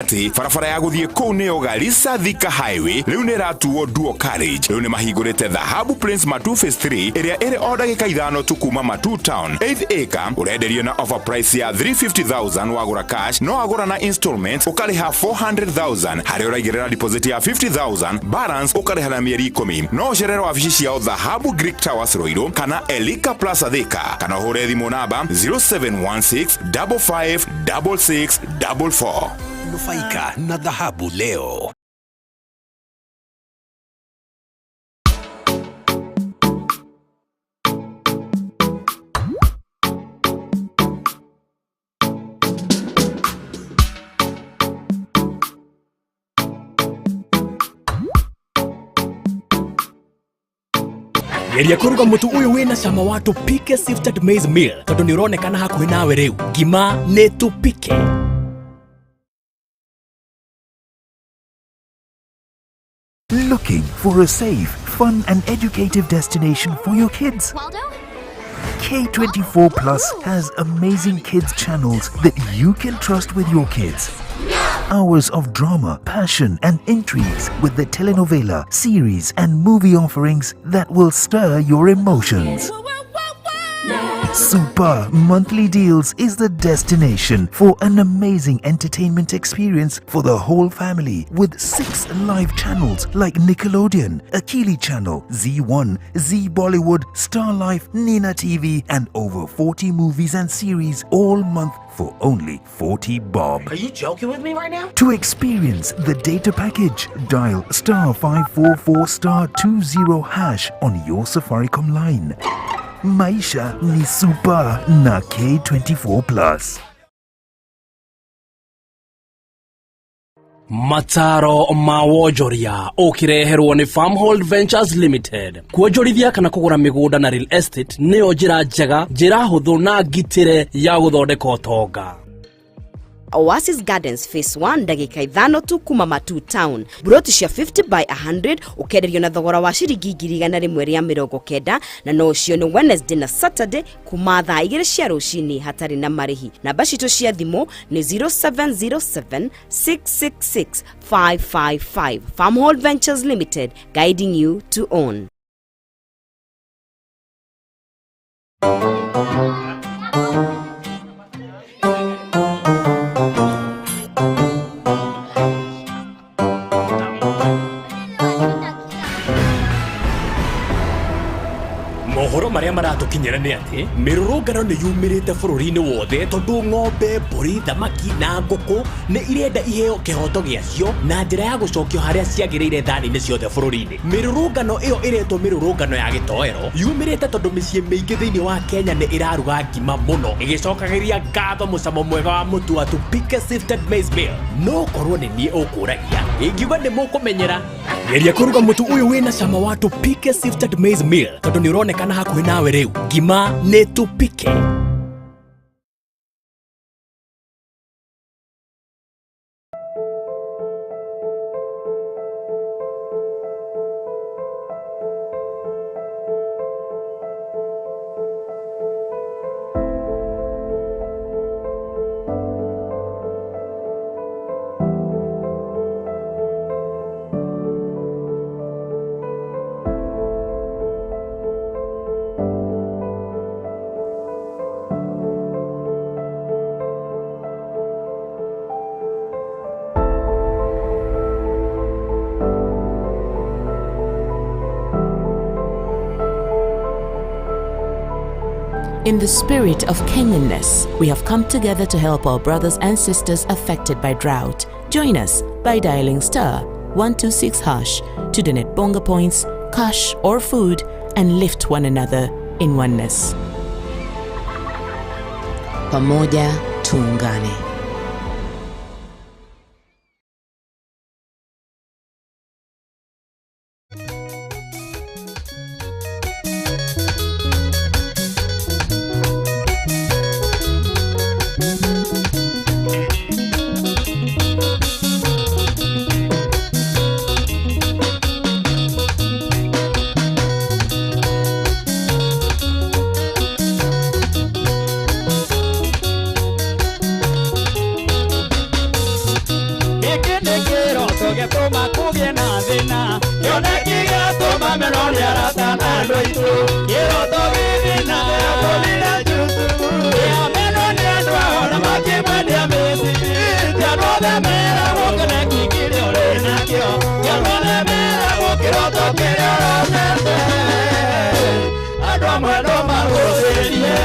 Atĩ barabara ya gũthiĩ kũu nĩyo Garissa Thika Highway rĩu nĩ ĩratuo Dual Carriage. Rĩu nĩ mahingũrĩte Dhahabu Plains Matu Phase 3 ĩrĩa ĩrĩ o ndagĩka 5 tu kuma Matu Town. 8th acre ũrenderio na offer price ya 350,000 wagũra cash, no wagũra na installments ũkarĩha 400,000 harĩa ũraigĩrĩra deposit ya 50,000, balance ũkarĩha na mĩeri 10. No ũcerere wabici ciao Dhahabu Greek Towers Ruiru kana Elika Plaza Thika, kana ũhũre thimũ namba 0716 55 66 44. Nufaika na dhahabu leo. Geria kũruga mũtu ũyũ wĩna cama wa Tupike Sifted Maize Meal tondũ nĩ ũronekana hakuhĩ nawe rĩu. Ngima nĩ Tupike. Looking for a safe, fun and educative destination for your kids? Waldo? K24 Plus has amazing kids channels that you can trust with your kids. Hours of drama, passion and intrigues with the telenovela, series and movie offerings that will stir your emotions. Super Monthly Deals is the destination for an amazing entertainment experience for the whole family with 6 live channels like Nickelodeon, Akili Channel, Z1, Z Bollywood, Star Life, Nina TV and over 40 movies and series all month for only 40 bob. Are you joking with me right now? To experience the data package, dial star 544 star 20 hash on your Safaricom line. Maisha ni super na K24 Plus. Mataro ma wonjoria ũkĩreherwo nĩ Farmhold Ventures Limited. Kuonjorithia kana kũgũra mĩgũnda na real estate nĩyo njĩra njega, njĩra hũthũ na ngitĩre ya gũthondeka ũtonga. Oasis Gardens Phase 1 ndagĩka 5 tu kuma Matu Town. Buroti cia 50 by 100 ũkenderio na thogora wa ciringi ngiri igana rĩmwe rĩa mĩrongo kenda, na no ũcio nĩ Wednesday na Saturday kuma thaa 2 cia rũcinĩ hatarĩ na marĩhi. Namba citũ cia thimũ nĩ 0707 666 555. Farmhold Ventures Limited, guiding you to own. Mohoro marĩa maratũkinyĩra nĩ atĩ mĩrũrũngano nĩ yumĩrĩte bũrũri-inĩ wothe tondũ ng'ombe, mbũri, thamaki na ngũkũ nĩ irenda iheo kĩhoto gĩacio na njĩra ya gũcokio harĩa ciagĩrĩire thani-inĩ ciothe bũrũri-inĩ. Mĩrũrũngano ĩyo ĩretwo mĩrũrũngano ya gĩtoero yumĩrĩte tondũ mĩciĩ mĩingĩ thĩinĩ wa Kenya nĩ ĩraruga ngima mũno ĩgĩcokagĩria ngatho mũcamo mwega wa mũtu wa Tupike Sifted Maize Meal. No korwo nĩ niĩ ũkũragia ingiuga nĩ mũkũmenyera. Geria kũruga mũtu ũyũ wĩna cama wa Tupike Sifted Maize Meal tondũ nĩ ũronekana hakuhĩ nawe rĩu. Ngima nĩ Tupike. In the spirit of Kenyanness, we have come together to help our brothers and sisters affected by drought. Join us by dialing star 126 hash to donate bonga points, cash or food and lift one another in oneness. Pamoja tuungane. gĩtũma kũgĩe na thĩna kĩoneki gĩatũma menwo nĩ arata na andũ aitũ kĩroto gĩthĩna gĩatũmire Jusufu amenwo nĩ andũ ao na makĩmwendia Misiri ti andũ othe meragwo kĩoneki kĩrĩa ũrĩ nakĩo ti andũ othe meragwo kĩroto kĩrĩa ũrotete andũ amwe no magũthĩrie.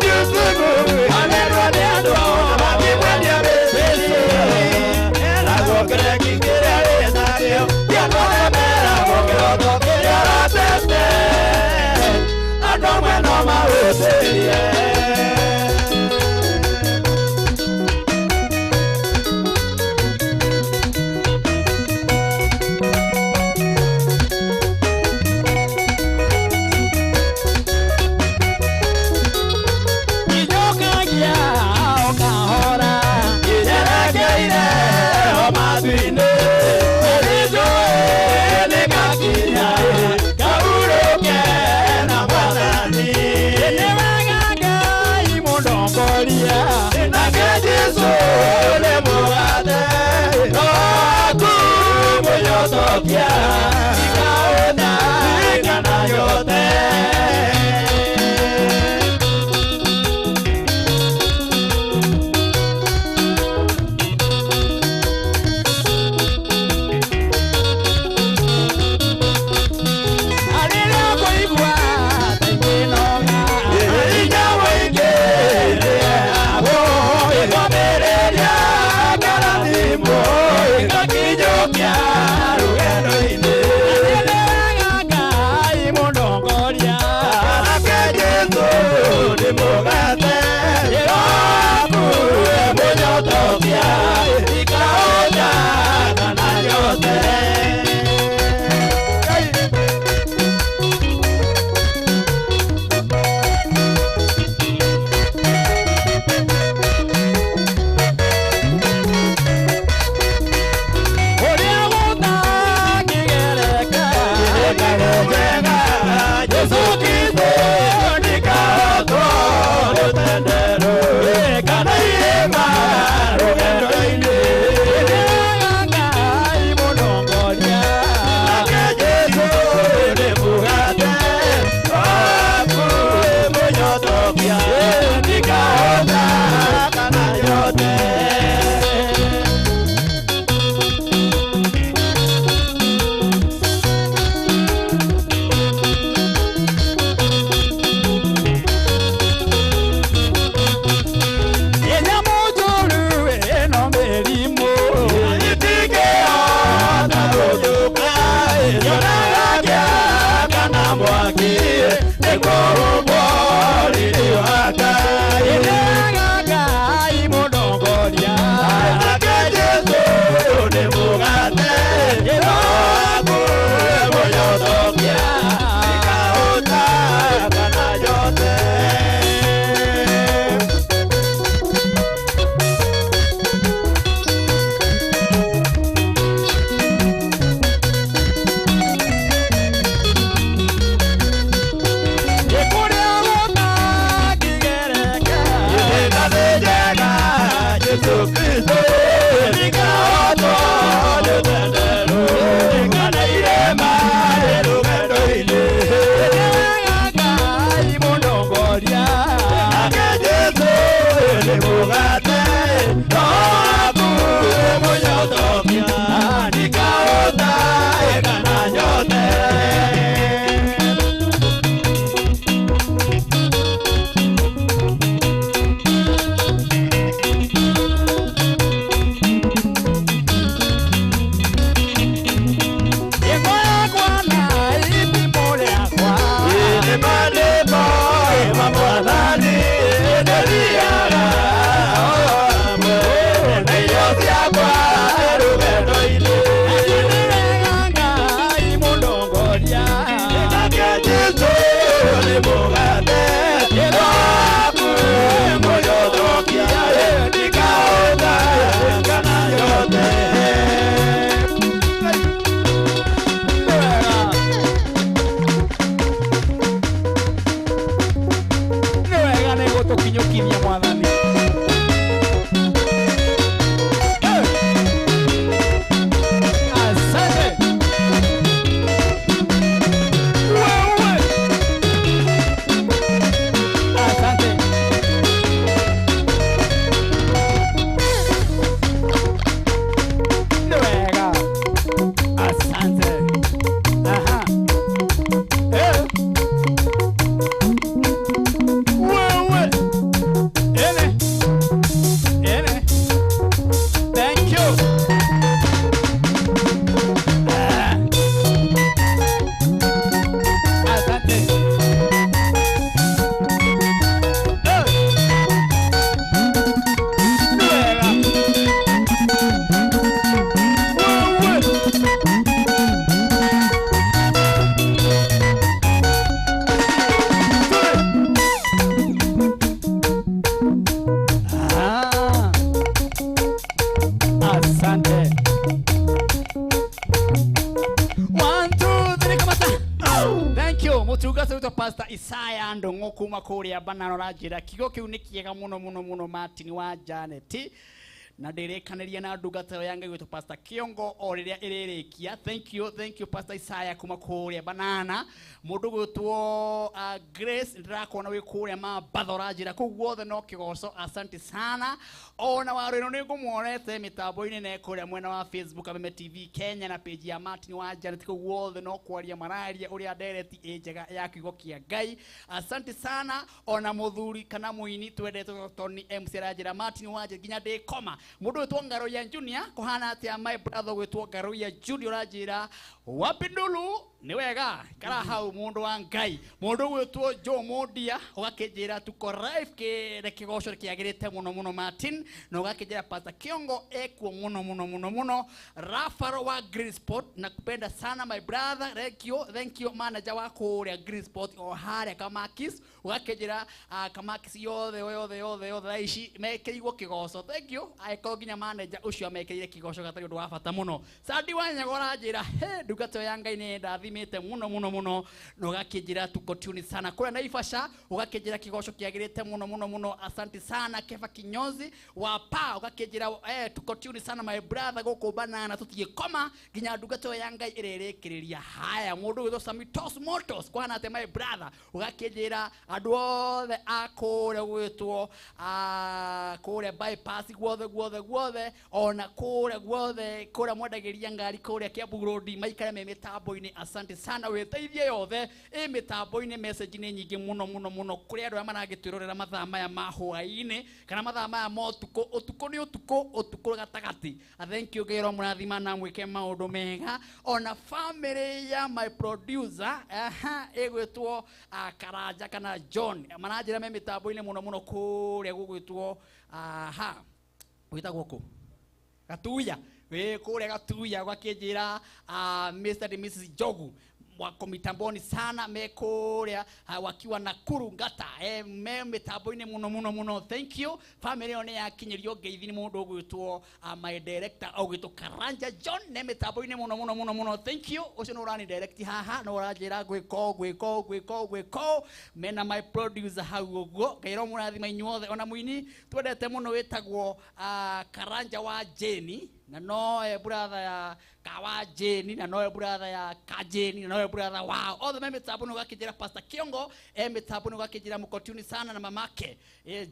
Jusufu, amerwa ni andũ ao na makĩmwendia Misiri. Mũnyũtokia nake Jesũ nĩ mũgathe Waku mũnyotokia Ikaũna kana yote. Wewe. Isaya Ndung'u kuma kũrĩa Banana ũranjĩra kiugo kĩu nĩ kĩega mũno mũno mũno Martin wa Janet, na ndĩrĩkanĩria na ndungata ĩyo ya Ngai gwĩtwo Pastor Kĩongo o rĩrĩa ĩrĩrĩkia. Thank you, thank you, Pastor Isaya kuma kũrĩa Banana. Mũndũ gwĩtwo Grace, ndĩrakuona wĩ kũrĩa Mambatha, ũranjĩra kũu guothe no kĩgoco, asante sana. Ona waro ĩno nĩ ngũmuonete mĩtambo-inĩ na kũrĩa mwena wa Facebook Kameme TV Kenya na page ya Martin wa Janet, kũu guothe no kwaria mararia ũrĩa ndereti ĩ njega ya kiugo kĩa Ngai, asante sana. Ona mũthuri kana mũini twendete Tony MC aranjĩra Martin wa Janet nginya ndĩkoma. Mũndũ wĩtwo Ngaroia Junior, kũhana atĩa my brother gwĩtwo Ngaroia Junior? Ũranjĩra wapindulu nĩ wega kara hau mũndũ wa Ngai. Mũndũ gwĩtwo Joe Mondia ũgakĩnjĩra tuko live kĩrĩ kĩgoco kĩagĩrĩte mũno mũno Martin, na ũgakĩnjĩra Pastor Kiongo ekuo mũno mũno mũno mũno. Rafael wa Green Spot, nakupenda sana my brother, thank you, thank you. Manager wa kũrĩa Green Spot o harĩa Kamakis, ũgakĩnjĩra Kamakis yothe yothe yothe yothe thaa ici mekĩirwo kĩgoco, thank you. Angĩkorwo nginya manager ũcio amekĩrire kĩgoco gatarĩ ũndũ wa bata mũno. Sandi wa Nyago ũranjĩra he ndungata ĩyo ya Ngai nĩ ndathimĩte mũno mũno mũno, na ũgakĩnjĩra tuko tune sana kũrĩa Naivasha, ũgakĩnjĩra kĩgoco kĩagĩrĩte mũno mũno mũno, asante sana. Kefa Kinyozi wa pa ũgakĩnjĩra tuko tune sana my brother gũkũ Banana, tũtigĩkoma nginya ndungata ĩyo ya Ngai ĩrĩrĩkĩrĩria. Haya, mũndũ gwĩtwo Samitos Motos, kwana atĩa my brother? Ũgakĩnjĩra andũ othe a kũrĩa gwĩtwo kũrĩa bypass guothe guothe guothe, ona kũrĩa guothe kũrĩa mwendagĩria ngari kũrĩa Kiambu Road maikare me mĩtambo-inĩ, asante sana. Wĩteithie yothe ĩ mĩtambo-inĩ, message nĩ nyingĩ mũno mũno mũno kũrĩ andũ arĩa maragĩtwĩrorera mathaa maya ma hwaĩ-inĩ kana mathaa maya ma ũtukũ. Ũtukũ nĩ ũtukũ, ũtukũ gatagatĩ. Thank you, Ngai mũrathima na mwĩke maũndũ mega. Ona family ya my producer, aha, ĩgwĩtwo Karanja kana John, maranjĩra me mĩtambo-inĩ mũno mũno kũrĩa gũgwĩtwo aha gwĩtagwo kũ Gatuya, wĩ kũrĩa Gatuya, ũgakĩnjĩra Mr and Mrs Njogu wako mitamboni sana, me kũrĩa wakiwa Nakuru Ngata, me mitambo-inĩ mũno mũno mũno, thank you. Family ĩyo nĩ yakinyĩrio ngeithi nĩ mũndũ ũgwĩtwo my director ũgwĩtwo Karanja John, ne mĩtambo-inĩ mũno mũno mũno mũno, thank you. Ũcio nĩ ũrani direct haha no ũranjĩra gwĩka ũũ, gwĩka ũũ, gwĩka ũũ, gwĩka ũũ, mena my producer hau ũguo. Ngai mũrathima inyuothe. Ona mũini twendete mũno wĩtagwo Karanja wa Jeni, na noe brother ya Kawa Jeni, na noe brother ya Kajeni, na noe brother wao othe me mĩtambo nĩ ũgakĩnjĩra Pastor Kiongo e mĩtambo nĩ ũgakĩnjĩra mũko tune sana na mamake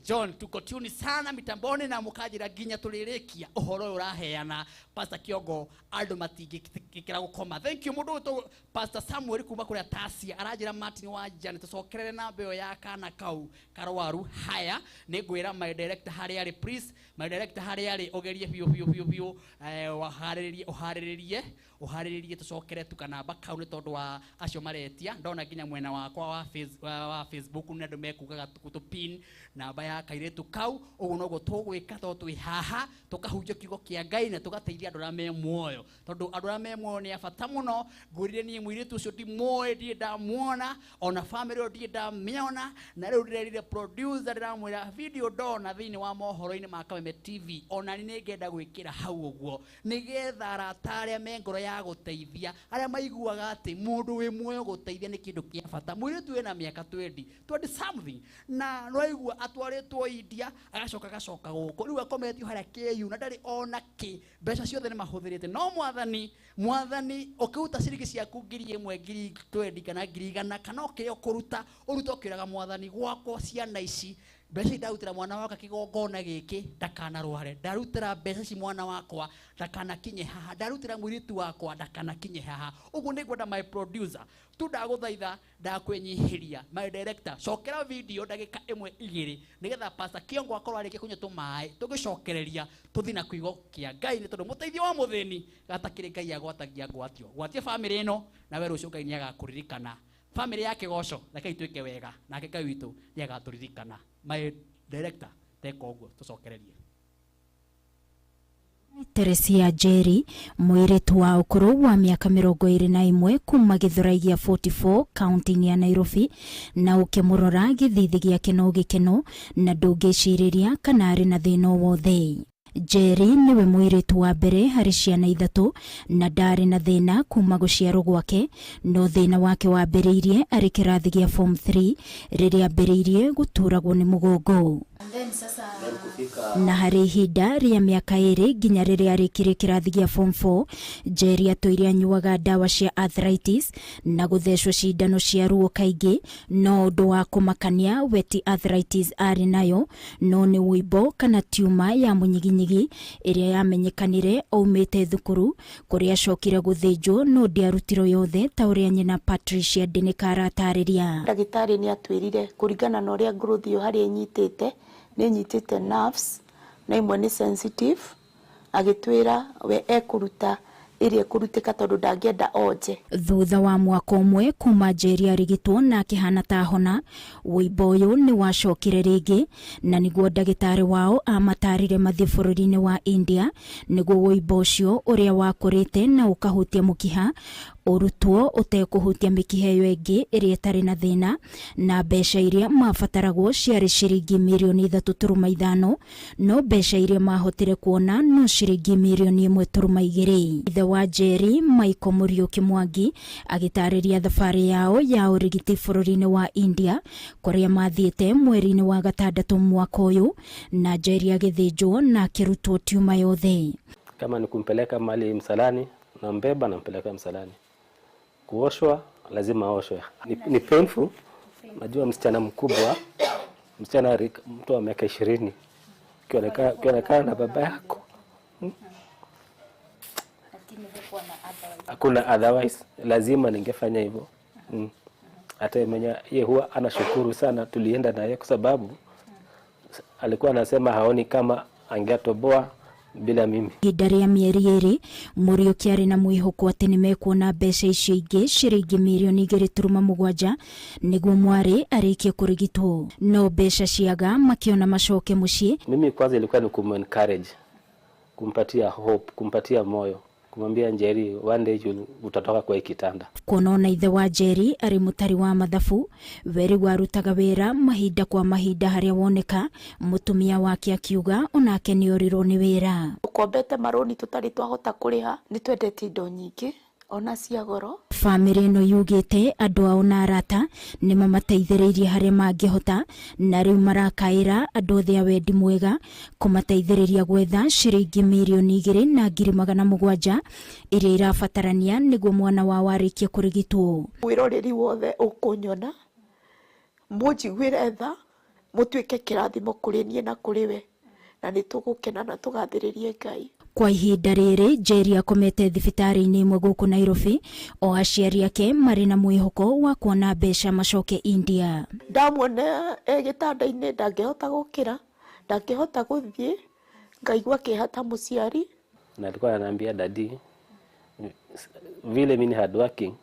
John, tuko tune sana mitamboni na mũkanjĩra nginya tũrĩrĩkia ũhoro ũyũ ũraheana Pastor Kiongo, andũ matingĩkĩra gũkoma, thank you. Mũndũ ũyũ Pastor Samuel kuma kũrĩa Tasia aranjĩra Martin wa Janet tũcokerere namba ĩyo ya kana kau karwaru. Haya, nĩ ngwĩra my director harĩa arĩ, please, my director harĩa arĩ, ũgerie biũ biũ biũ biũ, waharĩrĩrie ũharĩrĩrie ũharĩrĩrie tũcokere tu kanamba kau nĩ tondũ wa acio maretia. Ndona nginya mwena wakwa wa Facebook nĩ andũ mekugaga tũ pin namba ya kairĩtu kau. Ũguo noguo tũgwĩka tondũ twĩ haha tũkahunjia kiugo kĩa Ngai na tũgateithia andũ arĩa me muoyo, tondũ andũ arĩa me muoyo nĩ a bata mũno. Ngwĩrire niĩ mũirĩtu ũcio ndimũĩ, ndirĩ ndamuona, ona family ĩyo ndirĩ ndamĩona, na rĩu ndĩrerire producer, ndĩramwĩra video ndona thĩinĩ wa mohoro-inĩ ma Kameme TV, ona nĩ ngenda gwĩkĩra hau ũguo nĩgetha arata arĩa me ngoro ya gũteithia, arĩa maiguaga atĩ mũndũ wĩ muoyo gũteithia nĩ kĩndũ kĩa bata. Mũirĩtu wĩna mĩaka 20, 20 something, na nĩwaigua atwarĩtwo India, agacoka agacoka gũkũ, rĩu akometio harĩa KU na ndarĩ ona kĩ, mbeca ciothe nĩ mahũthĩrĩte. No mwathani, mwathani, ũkĩruta ciringi ciaku 1000, 20,000 kana 100,000 kana o kĩrĩa ũkũruta, ũrute ũkĩraga mwathani gwakwa ciana ici, mbeca ici ndarutĩra mwana wakwa kĩgongona gĩkĩ ndakanarware, ndarutĩra mbeca ici mwana wakwa ndakanakinye haha, ndarutĩra mũirĩtu wakwa ndakanakinye haha. Ũguo nĩ ngwenda my producer tu, ndagũthaitha, ndakwĩnyihĩria, my director, cokera video ndagĩka ĩmwe igĩrĩ nĩgetha Pastor Kiongo akorwo arĩkia kũnyua tũmaĩ, tũgĩcokereria tũthiĩ na kiugo kĩa Ngai, nĩ tondũ mũteithio wa mũthĩni gatakĩrĩ Ngai agwatagia ngwatio. Gwatia family ĩno nawe rũciũ Ngai nĩagakũririkana. Family ya kĩgoco, rekei twĩke wega nake Ngai witũ nĩagatũririkana. My director, teka ũguo tũcokererie. Teresia Njeri, mũirĩtu wa ũkũrũ wa mĩaka 21 kuma Gĩthũrai gĩa 44 kaunti-inĩ ya Nairobi, na ũkĩmũrora gĩthithi gĩake no gĩkeno na ndũngĩcirĩria kana arĩ na thĩna o wothe. Njeri nĩwe mũirĩtu wa mbere harĩ ciana 3 na ndarĩ na thĩna kuma gũciarwo gwake, no thĩna wake wambĩrĩirie arĩ kĩrathi gĩa form 3 rĩrĩa ambĩrĩirie gũturagwo nĩ mũgongo. Na harĩ ihinda rĩa mĩaka 2 nginya rĩrĩa arĩkirie kĩrathi gĩa form 4, Njeri atũire anyuaga ndawa cia arthritis na gũthecwo cindano cia ruo kaingĩ, no ũndũ wa kũmakania we ti arthritis arĩ nayo, no nĩ ũimbo kana tiuma ya mũnyiginyigi ĩrĩa yamenyekanire aumĩte thukuru kũrĩa acokire gũthĩnjwo, no ndĩarutirwo yothe ta ũrĩa nyina Patricia Ndinika aratarĩria. Ndagĩtarĩ nĩ atwĩrire kũringana na ũrĩa growth ĩyo harĩa ĩnyitĩte, nĩ ĩnyitĩte nerves na imwe nĩ sensitive, agĩtwĩra we ekũruta ĩrĩa ĩkũrutĩka tondũ ndangĩenda onje. Thutha wa mwaka ũmwe kuma Njeri arigitwo na akĩhana ta hona, ũimbo ũyũ nĩ wacokire rĩngĩ na nĩguo ndagĩtarĩ wao amatarire mathiĩ bũrũri-inĩ wa India nĩguo ũimbo ũcio ũrĩa wakũrĩte na ũkahutia mũkiha ũrutwo ũtekũhutia mĩkiha ĩyo ĩngĩ ĩrĩa ĩtarĩ na thĩna, na mbeca iria mabataragwo ciarĩ ciringi mirioni 3.5, no mbeca iria mahotire kuona no ciringi mirioni 1.2. Ithe wa Njeri Michael Muriuki Mwangi agĩtarĩria thabarĩ yao ya ũrigiti bũrũri-inĩ wa India kũrĩa mathiĩte mweri-inĩ wa 6 mwaka ũyũ, na Njeri agĩthĩnjwo na akĩrutwo tiuma yothe. Kama ni kumpeleka mali msalani, nambeba nampeleka msalani. Kuoshwa lazima aoshwe. Ni painful. Najua msichana mkubwa, msichana mtu wa miaka 20 ukionekana na baba yako, hakuna otherwise, lazima ningefanya hivyo. Hata mwenye yeye huwa anashukuru sana tulienda naye, kwa sababu alikuwa anasema haoni kama angetoboa bila mimi. Ihinda rĩa mĩeri 2 Muriuki arĩ na mwĩhoko atĩ nĩmekuona mbeca icio ingĩ ciringi mirioni 2.7 nĩguo mwarĩ arĩkie kũrigitwo, no mbeca ciaga makiona macoke mũciĩ. Mimi kwanza ilikuwa ni kumencourage, kumpatia hope, kumpatia moyo, kumwambia Njeri one day utatoka kwa kitanda. Kuona ithe wa Njeri arĩ mũtari wa mathabu weri warutaga wĩra mahinda kwa mahinda harĩa woneka, mũtumia wake akiuga onake nĩorirwo nĩ wĩra. Tũkombete marũni tũtarĩ twahota kũrĩha, nĩ twendete indo nyingĩ ona cia goro. Famĩlĩ ĩno yugĩte andũ ao na arata nĩ mamateithĩrĩirie harĩa mangĩhota, na rĩu marakaĩra andũ othe a wendi mwega kũmateithĩrĩria gwetha ciringi mirioni 2,700,000 iria irabatarania nĩguo mwana wao arĩkie kũrigitwo. Mwĩroreri wothe ũkũnyona, mũnjiguĩre tha, mũtuĩke kĩrathimo kũrĩ niĩ na kũrĩ we, na nĩ tũgũkena na tũgathĩrĩrie Ngai. Kwa ihinda rĩrĩ Njeri akomete thibitarĩ-inĩ ĩmwe gũkũ Nairobi, o aciari ake marĩ na mwĩhoko wa kuona mbeca macoke India. Ndamuona e gĩtanda-inĩ ndangĩhota gũkĩra, ndangĩhota gũthiĩ, ngaigua kĩeha ta mũciari. Na alikuwa ananiambia daddy, vile mimi ni hard working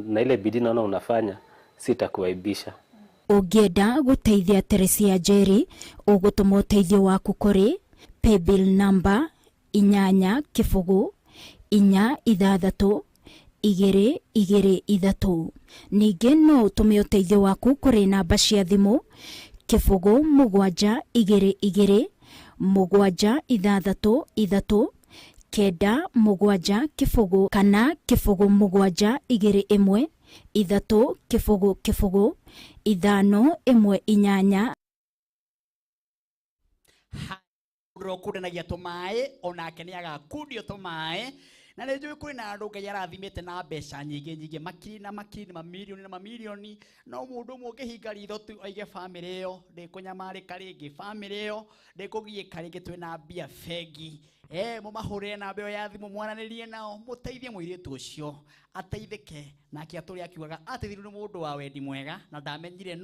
na ile bidii naona unafanya, sitakuaibisha. Ũngĩenda gũteithia Teresia Njeri, ũgũtũma ũteithio waku kũrĩ paybill number 8 0 4 6 2 2 3. Ningĩ no ũtũme ũteithio waku kũrĩ namba cia thimũ 0 7 2 2 7 6 6 9 7 0 kana 0 7 2 1 3 0 0 5 1 8. Rokundanagia tũmaĩ onake nĩ agakundio tũmaĩ, na nĩ njũĩ kwĩna andũ Ngai arathimĩte na mbeca nyingĩ nyingĩ, makiri na makiri, mamirioni na mamirioni, no mũndũ ũmwe ũngĩhinga ritho tu oige bamĩrĩ ĩyo ndĩkũnyamarĩka rĩngĩ, bamĩrĩ ĩyo ndĩkũgiĩka rĩngĩ, twĩna mbia bengi. Mũmahũrĩre namba ĩyo ya thimũ, mwaranĩrie nao, mũteithie mũirĩtu ũcio ateithĩke. Nake atũrĩ akiugaga ateithirio nĩ mũndũ wa wendi mwega, na ndamenyire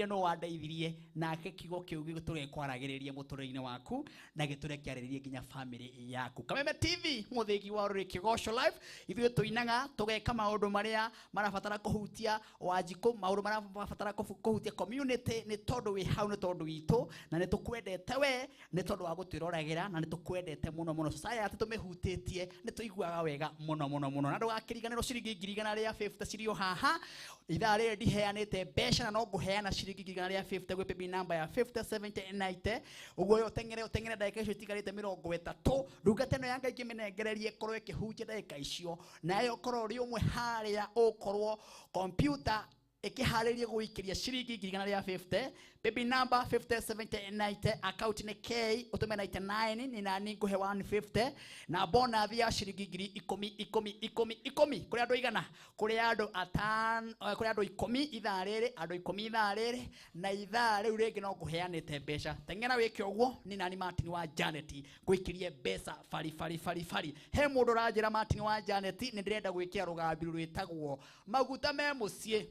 nũ wandeithirie, nake kiugo kĩu gĩtũre kwaragĩrĩria mũtũrĩre-inĩ waku na gĩtũre kĩarĩrĩrie nginya famĩlĩ yaku. Kameme TV, mũthĩgi wa rũrĩrĩ Kĩgoco Live, ithuĩ tũinaga tũgeka maũndũ marĩa marabatara kũhutia Wanjikũ, maũndũ marabatara kũhutia community, nĩ tondũ wĩ hau, nĩ tondũ witũ, na nĩ tũkwendete we, nĩ tondũ wa gũtwĩroragĩra, na nĩ tũkwendete. tũkwendete mũno mũno. Society tũmĩhutĩtie nĩ tũiguaga wega mũno mũno mũno. Na ndũgakĩriganĩrwo ciringi 1,050 cirĩ o haha. Ithaa rĩrĩ ndiheanĩte mbeca na no ngũheana ciringi 150 gwĩ paybill number ya 50 70 90. Ũguo ũyũ ũteng'ere ũteng'ere ndagĩka icio itigarĩte 30. Ndungata ĩno ya Ngai ngĩmĩnengererie ĩkorwo ĩkĩhunjia ndagĩka icio, nawe ũkorwo ũrĩ ũmwe harĩa ũkorwo kompiuta ĩkĩharĩrie gũikĩria ciringi 150. Paybill number 50 70 90, account nĩ K, ũtũme 99 nĩ nani ngũhe 150, na bonus ya ciringi ngiri ikũmi ikũmi ikũmi ikũmi kũrĩ andũ igana, kũrĩ andũ atano, kũrĩ andũ ikũmi ithaa rĩrĩ, andũ ikũmi ithaa rĩrĩ, na ithaa rĩu rĩngĩ no ngũheanĩte mbeca. Teng'era wĩke ũguo, nĩ nani Martin wa Janet ngũikĩrie mbeca bari bari bari bari. He mũndũ ũranjĩra Martin wa Janet nĩ ndĩrenda gwĩkĩra rũgambi rwĩtagwo maguta me mũciĩ.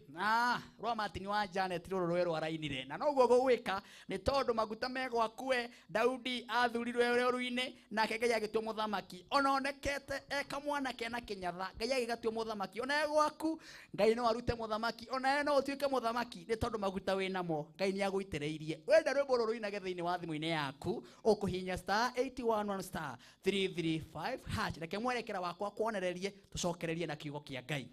Rwa Martin wa Janet rũrũ rwerũ arainire, na noguo gũgwĩka nĩ tondũ maguta me gwaku we. Daudi athurirwe ũrĩa-inĩ nake Ngai agĩtua mũthamaki, ona onekete e kamwana kena kĩnyatha, Ngai agĩgatua mũthamaki. Ona e gwaku Ngai no arute mũthamaki, ona we no ũtuĩke mũthamaki nĩ tondũ maguta wĩ namo Ngai nĩ agũitĩrĩirie. Wenda rwĩmbo rũrũ rũinage thĩinĩ wa thimũ-inĩ yaku, ũkũhihinya star 811 star 335 hash. Reke mwerekera wakwa kuonererie, tũcokererie na kiugo kĩa Ngai.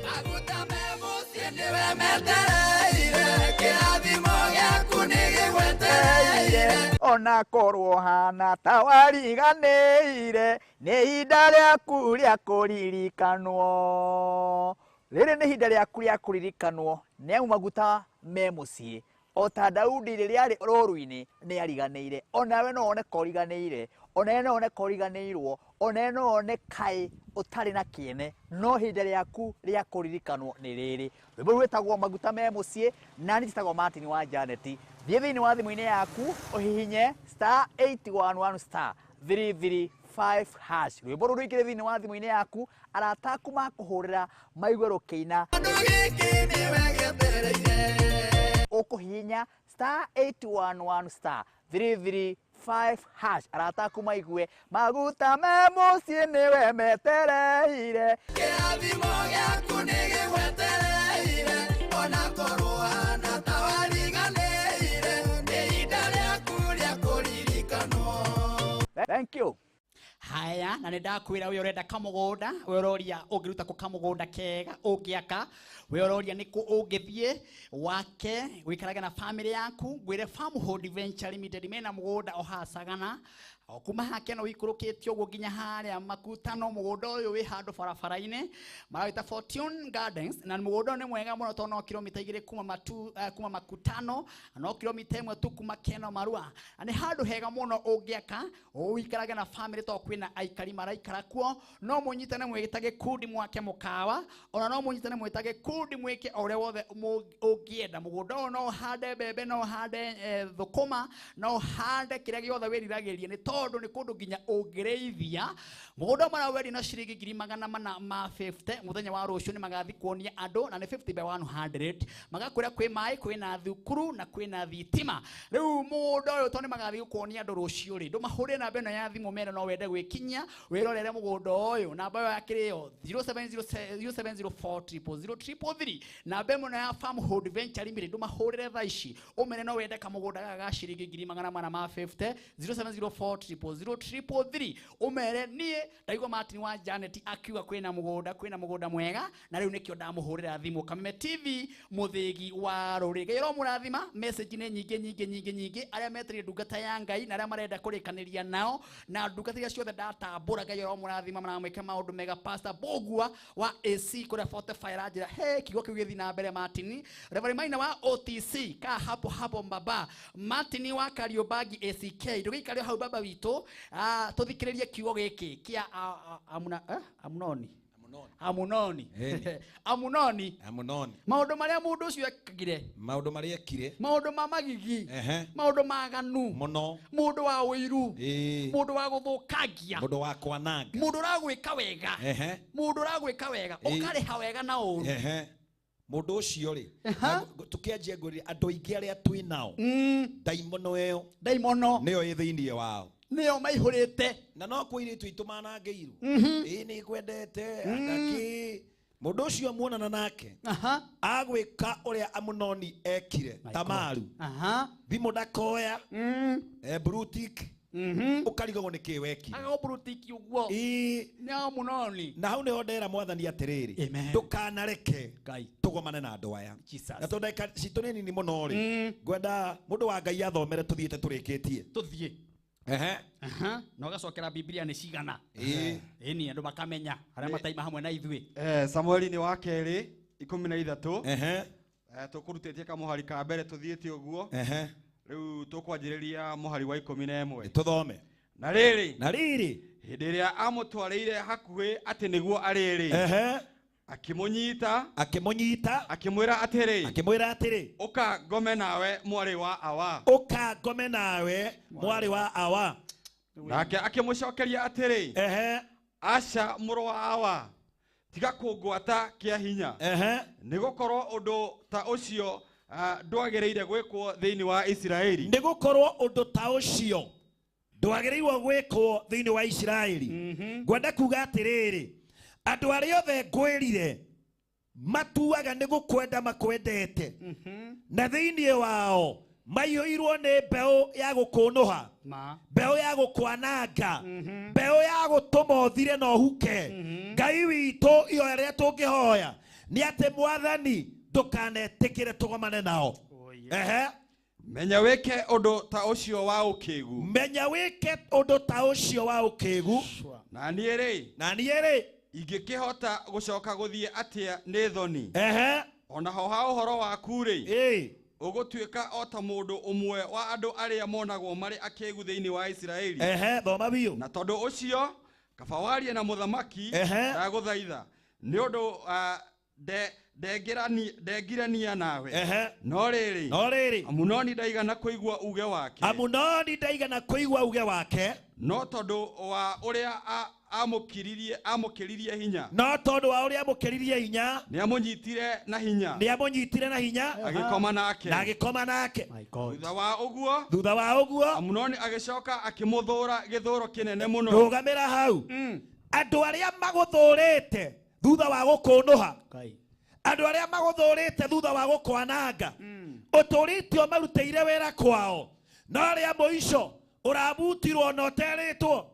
Maguta me mũciĩ nĩwe metereire, kĩrathimo gĩaku nĩ gĩgwetereire. Ona korwo hana ta wariganĩire, nĩ ihinda rĩaku rĩa kũririkanwo. Rĩrĩ nĩ ihinda rĩaku rĩa kũririkanwo, nĩ amu maguta me mũciĩ. O ta Daudi rĩrĩa arĩ rũru-inĩ nĩ ariganĩire, onawe no wone ka ũriganĩire, onawe no wone ka ũriganĩirwo, onawe no wone kaĩ ũtarĩ na kĩene, no ihinda rĩaku rĩa kũririkanwo nĩ rĩrĩ. Rwĩmbo rũu rwĩtagwo maguta me mũciĩ, na niĩ njĩtagwo Martin wa Janet. Thiĩ thĩinĩ wa thimũ-inĩ yaku ũhihinye star 811 star 335 hash. Rwĩmbo rũu rũingĩre thĩinĩ wa thimũ-inĩ yaku, arata aku makũhũrĩra maigue rũkĩina. Gĩkĩ nĩwe gĩetereire. Ũkũhihinya star 811 star 335 hash, arata aku maigue maguta me mũciĩ nĩwe metereire. Kĩrathimo gĩaku nĩ gĩgwetereire, ona korwo hana ta wariganĩire, nĩ ihinda rĩaku rĩa kũririkanwo. Thank you. Haya, na nĩ ndakwĩra we ũrenda kamũgũnda, we ũroria ũngĩruta kũ kamũgũnda kega ũngĩaka, we ũroria nĩ kũ ũngĩthiĩ wake wĩikarage na family yaku. Ngwĩre Farmhold Venture Limited mena mũgũnda o haha Sagana, o kuma haha no wĩikũrũkĩte ũguo nginya harĩa Makutano. Mũgũnda ũyũ wĩ handũ barabara-inĩ marawĩta Fortune Gardens, na mũgũnda ũyũ nĩ mwega mũno tondũ no kilomita 2 kuma matu, kuma Makutano, na no kilomita 1 tu kuma Keno Marua. Na nĩ handũ hega mũno ũngĩaka ũikarage na family tondũ kwĩna aikari maraikara kuo. No mũnyitane mwĩta gĩkundi mwake mũkawa, ona no mũnyitane mwĩta gĩkundi mwĩke o ũrĩa wothe ũngĩenda. Mũgũnda ũyũ no ũhande mbembe, no ũhande thũkũma, no ũhande kĩrĩa gĩothe wĩriragĩria, nĩ tondũ nĩ kũndũ nginya ũngĩrĩithia. Mũgũnda marawendia na ciringi ngiri magana mana ma 50. Mũthenya wa rũciũ nĩ magathiĩ kuonia andũ, na nĩ 50 by 100. Magakwĩra kwĩ maĩ, kwĩna thukuru na kwĩna thitima. Rĩu mũgũnda ũyũ tondũ nĩ magathiĩ kuonia andũ rũciũ rĩ, ndũmahũrĩre namba ĩno ya thimũ mere no wende gwĩkinyia wĩrorere mũgũnda ũyũ. Namba ĩyo yakĩrĩ yo 0707 0704 000 333. Namba ĩmwe ya Farmhold Venture Limited, ndũmahũrĩre thaa ici ũmere no wende kamũgũnda gaka ga ciringi ngiri magana mana ma 50, 0704 000 333. Ũmere niĩ ndaigua Martin wa Janet akiuga kwĩna mũgũnda, kwĩna mũgũnda mwega, na rĩu nĩkĩo ndamũhũrĩra thimũ. Kameme TV, mũthĩgi wa rũrĩrĩ. Ngai aromũrathima. Message nĩ nyingĩ nyingĩ nyingĩ nyingĩ, arĩa metereire ndungata ya Ngai na arĩa marenda kũrĩkanĩria nao na ndungata iria ciothe ndatambũra. Ngai aromũrathima, maramwĩka maũndũ mega. Pastor Bogua wa AC kũrĩa 45 aranjĩra he kiugo kĩu gĩthiĩ na mbere. Martin Reverend Maina wa OTC ka hapo hapo mbaba. Martin wa Kariobangi ACK, ndũgĩikare hau baba witũ, tũthikĩrĩrie kiugo gĩkĩ kĩa Amunoni. Amunoni. Amunoni. Amunoni. Maũndũ marĩa mũndũ ũcio ekire, maũndũ marĩa ekire, maũndũ ma magigi, maũndũ maganu mũno, mũndũ wa ũiru, mũndũ wa gũthũkangia, mũndũ wa kwananga, mũndũ ũragwĩka wega, mũndũ ũragwĩka wega ũkarĩha wega na ũru. Mũndũ ũcio rĩ, tũkĩanjia ngwĩrire andũ aingĩ arĩa twĩ nao, ndaimono ĩyo, ndaimono nĩyo ĩ thĩinĩ wao, nĩyo maihũrĩte, na no kwĩ airĩtu aitũ manangĩirwo. Ĩĩ nĩ ngwendete angakĩ. Mũndũ ũcio muonana nake agwĩka ũrĩa Amunoni ekire Tamaru, thimũ ndakoya, blue tick. Ukarigagwo nĩ kĩ wekire. Agagũburutiki ũguo. Ĩĩ. Nĩ Amunoni. Na hau nĩho ndera mwathani atĩrĩrĩ, ndũkanareke tũgomane na andũ aya. Na tondũ ndagĩka citũ nĩ nini mũno rĩ, ngwenda mũndũ wa Ngai athomere tũthiĩte tũrĩkĩtie. Tũthiĩ. Ehe. Na ũgacokera Biblia nĩ cigana. Ĩĩ. Ĩni andũ makamenya arĩa mataima hamwe na ithuĩ. Samueli nĩ wa kerĩ 13. Ehe. Tũkũrutĩtie kamũhari ka mbere tũthiĩte ũguo. Ehe. Rĩu tũkwanjĩrĩria mũhari wa 11. Tũthome. Na rĩrĩ. Na rĩrĩ. Hĩndĩ ĩrĩa amũtwarĩire hakuhĩ atĩ nĩguo arĩrĩ. Ehe. Akĩmũnyita. Akĩmũnyita. Akĩmwĩra atĩrĩ. Akĩmwĩra atĩrĩ. Ũka ngome nawe mwarĩ wa awa. Ũka ngome nawe mwarĩ wa awa. Nake akĩmũcokeria atĩrĩ. Ehe. Aca mũrũ wa awa. Tiga kũngwata kĩa hinya. Ehe. Nĩgũkorwo ũndũ ta ũcio ndwagĩrĩire gwĩkwo thĩinĩ wa Isiraeli. Nĩgũkorwo ũndũ ta ũcio ndwagĩrĩirwo gwĩkwo thĩinĩ wa Isiraeli. Ngwenda kuga atĩrĩrĩ, andũ arĩa othe ngwĩrire matuaga nĩ gũkwenda makwendete, na thĩinĩ wao maiyũirwo nĩ mbeũ ya gũkũnũha, mbeũ ya gũkwananga, mbeũ ya gũtũma ũthire na ũhuke. Ngai witũ ihoya rĩrĩa tũngĩhoya nĩ atĩ mwathani ndũkanetĩkĩre tũgomane nao. Ehe. Menya wĩke ũndũ ta ũcio wa ũkĩgu. Menya wĩke ũndũ ta ũcio wa ũkĩgu. Na niĩ rĩ. Na niĩ rĩ. Ingĩkĩhota gũcoka gũthiĩ atĩa nĩ thoni. Ehe. Onaho ha ũhoro waku rĩ. Ĩĩ. Ũgũtuĩka o ta mũndũ ũmwe wa andũ arĩa monagwo marĩ akĩgu thĩinĩ wa Isiraeli. Ehe, thoma biũ. Na tondũ ũcio kaba warie na mũthamaki ndagũthaitha nĩ ũndũ ndengirania nawe. Ehe. No rĩrĩ. No rĩrĩ. Amunoni ndaigana kũigua uge wake. Amunoni ndaigana kũigua uge wake. No tondũ wa ũrĩa amũkĩririe hinya. No tondũ wa ũrĩa amũkĩririe hinya. Nĩamũnyitire na hinya. Nĩamũnyitire na hinya. Agĩkoma nake. Na agĩkoma nake. Thutha wa ũguo. Thutha wa ũguo. Amunoni agĩcoka akĩmũthũra gĩthũro kĩnene mũno. Rũgamĩra hau. Andũ arĩa magũthũrĩte thutha wa gũkũnũha. Andũ arĩa magũthũrĩte thutha wa gũkwananga. Ũtũrĩte ũmarutĩire wĩra kwao. No arĩa mũico ũrabutirwo na ũterĩtwo.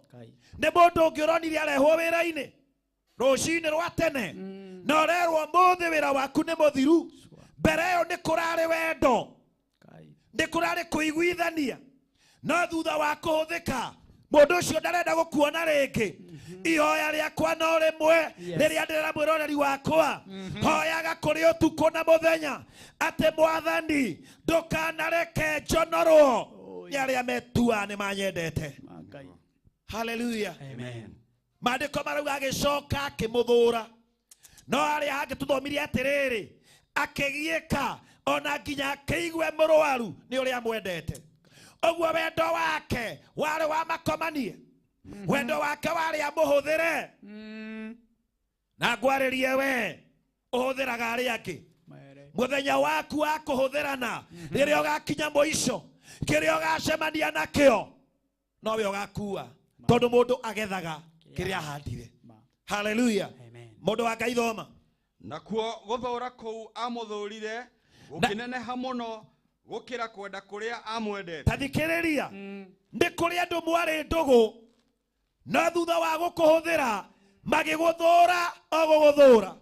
Nĩ mũndũ ũngĩ ũronire arehwo wĩra-inĩ rũcinĩ rwa tene, na ũrerwo mũthĩ wĩra waku nĩ mũthiru. Mbere ĩyo nĩ kũrarĩ wendo, nĩ kũrarĩ kũiguithania, no thutha wa kũhũthĩka mũndũ ũcio ndarenda gũkuona rĩngĩ. Ihoya rĩakwa no rĩmwe rĩrĩa ndĩrera mwĩroreri wakwa, hoyaga kũrĩ ũtukũ na mũthenya atĩ mwathani ndũkanareke njonorwo nĩ arĩa metuaga nĩ manyendete. Hallelujah. Amen. Maandĩko marauga agĩcoka akĩmũthũra. No harĩa hangĩ tũthomire atĩrĩrĩ, akĩgiĩka ona nginya akĩigue mũrwaru nĩ ũrĩa amwendete. Ũguo wendo wake warĩ wa makomanie. Wendo wake warĩ amũhũthĩre. Na ngwarĩrie we ũhũthĩraga arĩa angĩ. Mũthenya waku wa kũhũthĩrana rĩrĩa ũgakinya mũico, kĩrĩa ũgacemania nakĩo nowe ũgakua, tondũ mũndũ agethaga kĩrĩa ahandire. Hallelujah. Mũndũ wa Ngai thoma. Nakuo gũthũra kũu amũthũrire gũkĩneneha mũno gũkĩra kwenda kũrĩa amwendete. Ta thikĩrĩria, nĩ kũrĩ andũ mwarĩ ndũgũ, no thutha wa gũkũhũthĩra magĩgũthũra o gũgũthũra,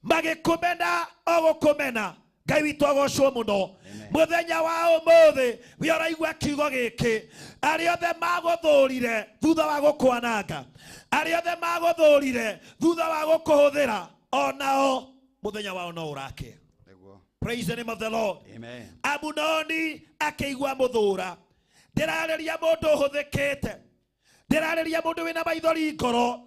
magĩkũmena o gũkũmena. Ngai witũ agocwo mũno. Mũthenya wa ũmũthĩ we ũraigua kiugo gĩkĩ, arĩa othe magũthũrire thutha wa gũkwananga, arĩa othe magũthũrire thutha wa gũkũhũthĩra, onao mũthenya wao no ũrake. Praise the name of the Lord. Amen. Amunoni akĩigua mũthũra. Ndĩrarĩria mũndũ ũhũthĩkĩte, ndĩrarĩria mũndũ wĩna maithori ngoro,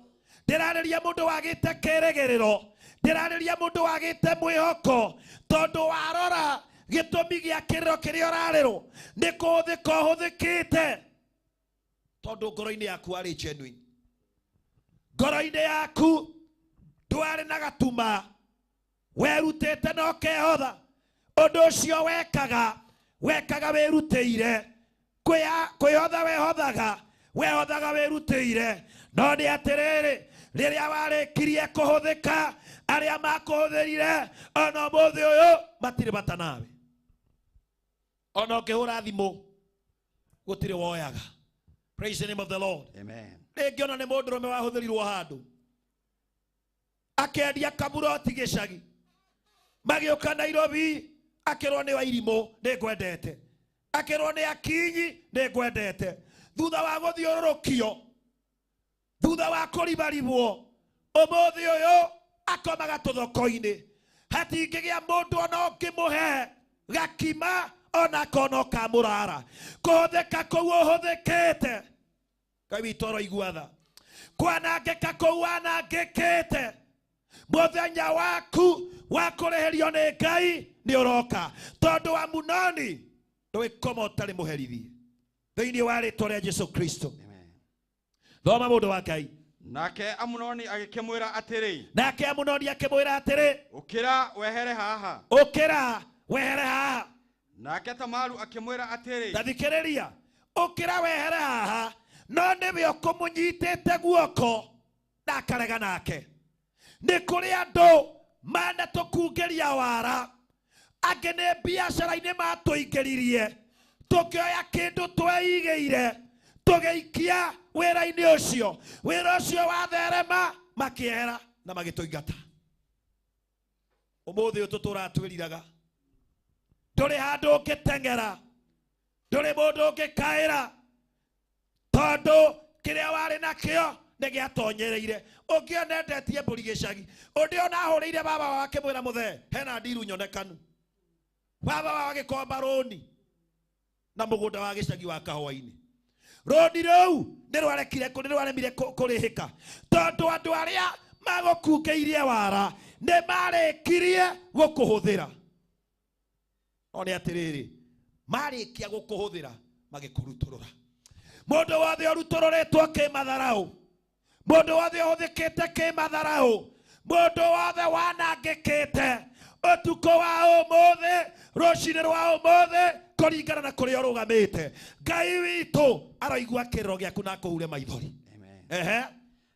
ndĩrarĩria mũndũ wagĩte kĩrĩgĩrĩro, ndĩrarĩria mũndũ wagĩte mwĩhoko, tondũ warora gĩtũmi gĩa kĩrĩro kĩrĩa ũrarĩrwo nĩ kũhũthĩka ũhũthĩkĩte, tondũ ngoro-inĩ yaku warĩ genuine. Ngoro-inĩ yaku ndwarĩ na gatuma, werutĩte na ũkehotha. Ũndũ ũcio wekaga wekaga wĩrutĩire, kwĩhotha wehothaga, wehothaga wĩrutĩire. No nĩ atĩrĩrĩ, rĩrĩa warĩkirie kũhũthĩka, arĩa makũhũthĩrire ona ũmũthĩ ũyũ matirĩ bata nawe. Ona ũngĩhũra thimũ gũtirĩ woyaga. Praise the name of the Lord. Amen. Rĩngĩ ona nĩ mũndũrũme wahũthĩrirwo handũ akendia kamuroti gĩcagi, magĩũka Nairobi akĩrwo nĩ Wairimũ nĩ ngwendete, akĩrwo nĩ Akinyi nĩ ngwendete. Thutha wa gũthiũrũrũkio, thutha wa kũribaribwo, ũmũthĩ ũyũ akomaga tũthoko-inĩ, hatingĩgĩa mũndũ ona ũngĩmũhe gakima ona kono ka mũrara. Kũhũthĩka kũu ũhũthĩkĩte, Ngai witũ aroigua tha. Kwanangĩka kũu wanangĩkĩte, mũthenya waku wa kũrĩhĩrio nĩ Ngai nĩ ũroka, tondũ Amunoni ndũgĩkoma ũtarĩ mũherithie thĩinĩ wa rĩtwa rĩa Jesu Kristo. Thoma mũndũ wa Ngai. Nake Amunoni agĩkĩmwĩra atĩrĩ, Nake Amunoni akĩmwĩra atĩrĩ, ũkĩra wehere haha. Ũkĩra wehere haha. Nake Tamaru akĩmwĩra atĩrĩ, Ta thikĩrĩria, ũkĩra wehere haha, no nĩwe ũkũmũnyitĩte guoko na akarega nake. Nĩ kũrĩ andũ manatũkungĩria wara, angĩ nĩ biacara-inĩ matũingĩririe, tũkĩoya kĩndũ tweigĩire tũgĩikia wĩra-inĩ ũcio, wĩra ũcio watherema makĩehera na magĩtũingata. Ũmũthĩ ũyũ tũtũraga twĩriraga, ndũrĩ handũ ũngĩteng'era, ndũrĩ mũndũ ũngĩkaĩra, tondũ kĩrĩa warĩ nakĩo nĩ gĩatonyereire. Ũngĩona endetie mbũri gĩcagi, ũndĩ ona ahũrĩire baba wake mwĩra mũthee hena ndiru nyonekanu, baba wao agĩkomba rũni na mũgũnda wa gĩcagi wa kahũa-inĩ. Rũni rũu nĩ rwarekire, nĩ rwaremire kũrĩhĩka, tondũ andũ arĩa magũkungĩirie wara nĩ marĩkirie gũkũhũthĩra. No nĩ atĩrĩrĩ, marĩkia gũkũhũthĩra magĩkũrutũrũra. Mũndũ wothe ũrutũrũrĩtwo kĩmatharaũ, mũndũ wothe ũhũthĩkĩte kĩmatharaũ, mũndũ wothe wanangĩkĩte ũtukũ wa ũmũthĩ, rũcinĩ rwa ũmũthĩ, kũringana na kũrĩa ũrũgamĩte, Ngai witũ aroigua kĩrĩro gĩaku na akũhure maithori. Ehe.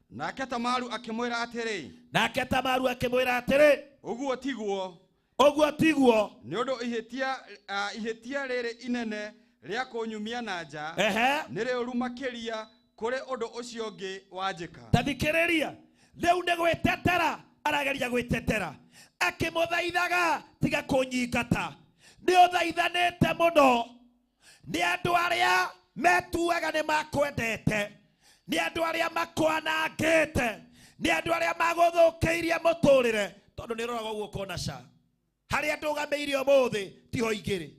Nake Tamaru akĩmwĩra atĩrĩ, Nake Tamaru akĩmwĩra atĩrĩ, ũguo tiguo, ũguo tiguo, nĩ ũndũ ihĩtia rĩrĩ inene rĩa kũnyumia na nja nĩ rĩũru makĩria kũrĩ ũndũ ũcio ũngĩ wanjĩka. Ta thikĩrĩria, rĩu nĩ gwĩtetera arageria gwĩtetera, akĩmũthaithaga tiga kũnyingata. Nĩ ũthaithanĩte mũno nĩ andũ arĩa metuaga nĩ makwendete, nĩ andũ arĩa makwanangĩte, nĩ andũ arĩa magũthũkĩirie mũtũrĩre, tondũ nĩ ũroraga ũguo ũkona ca harĩa ndũgamĩire ũmũthĩ tiho ingĩrĩ,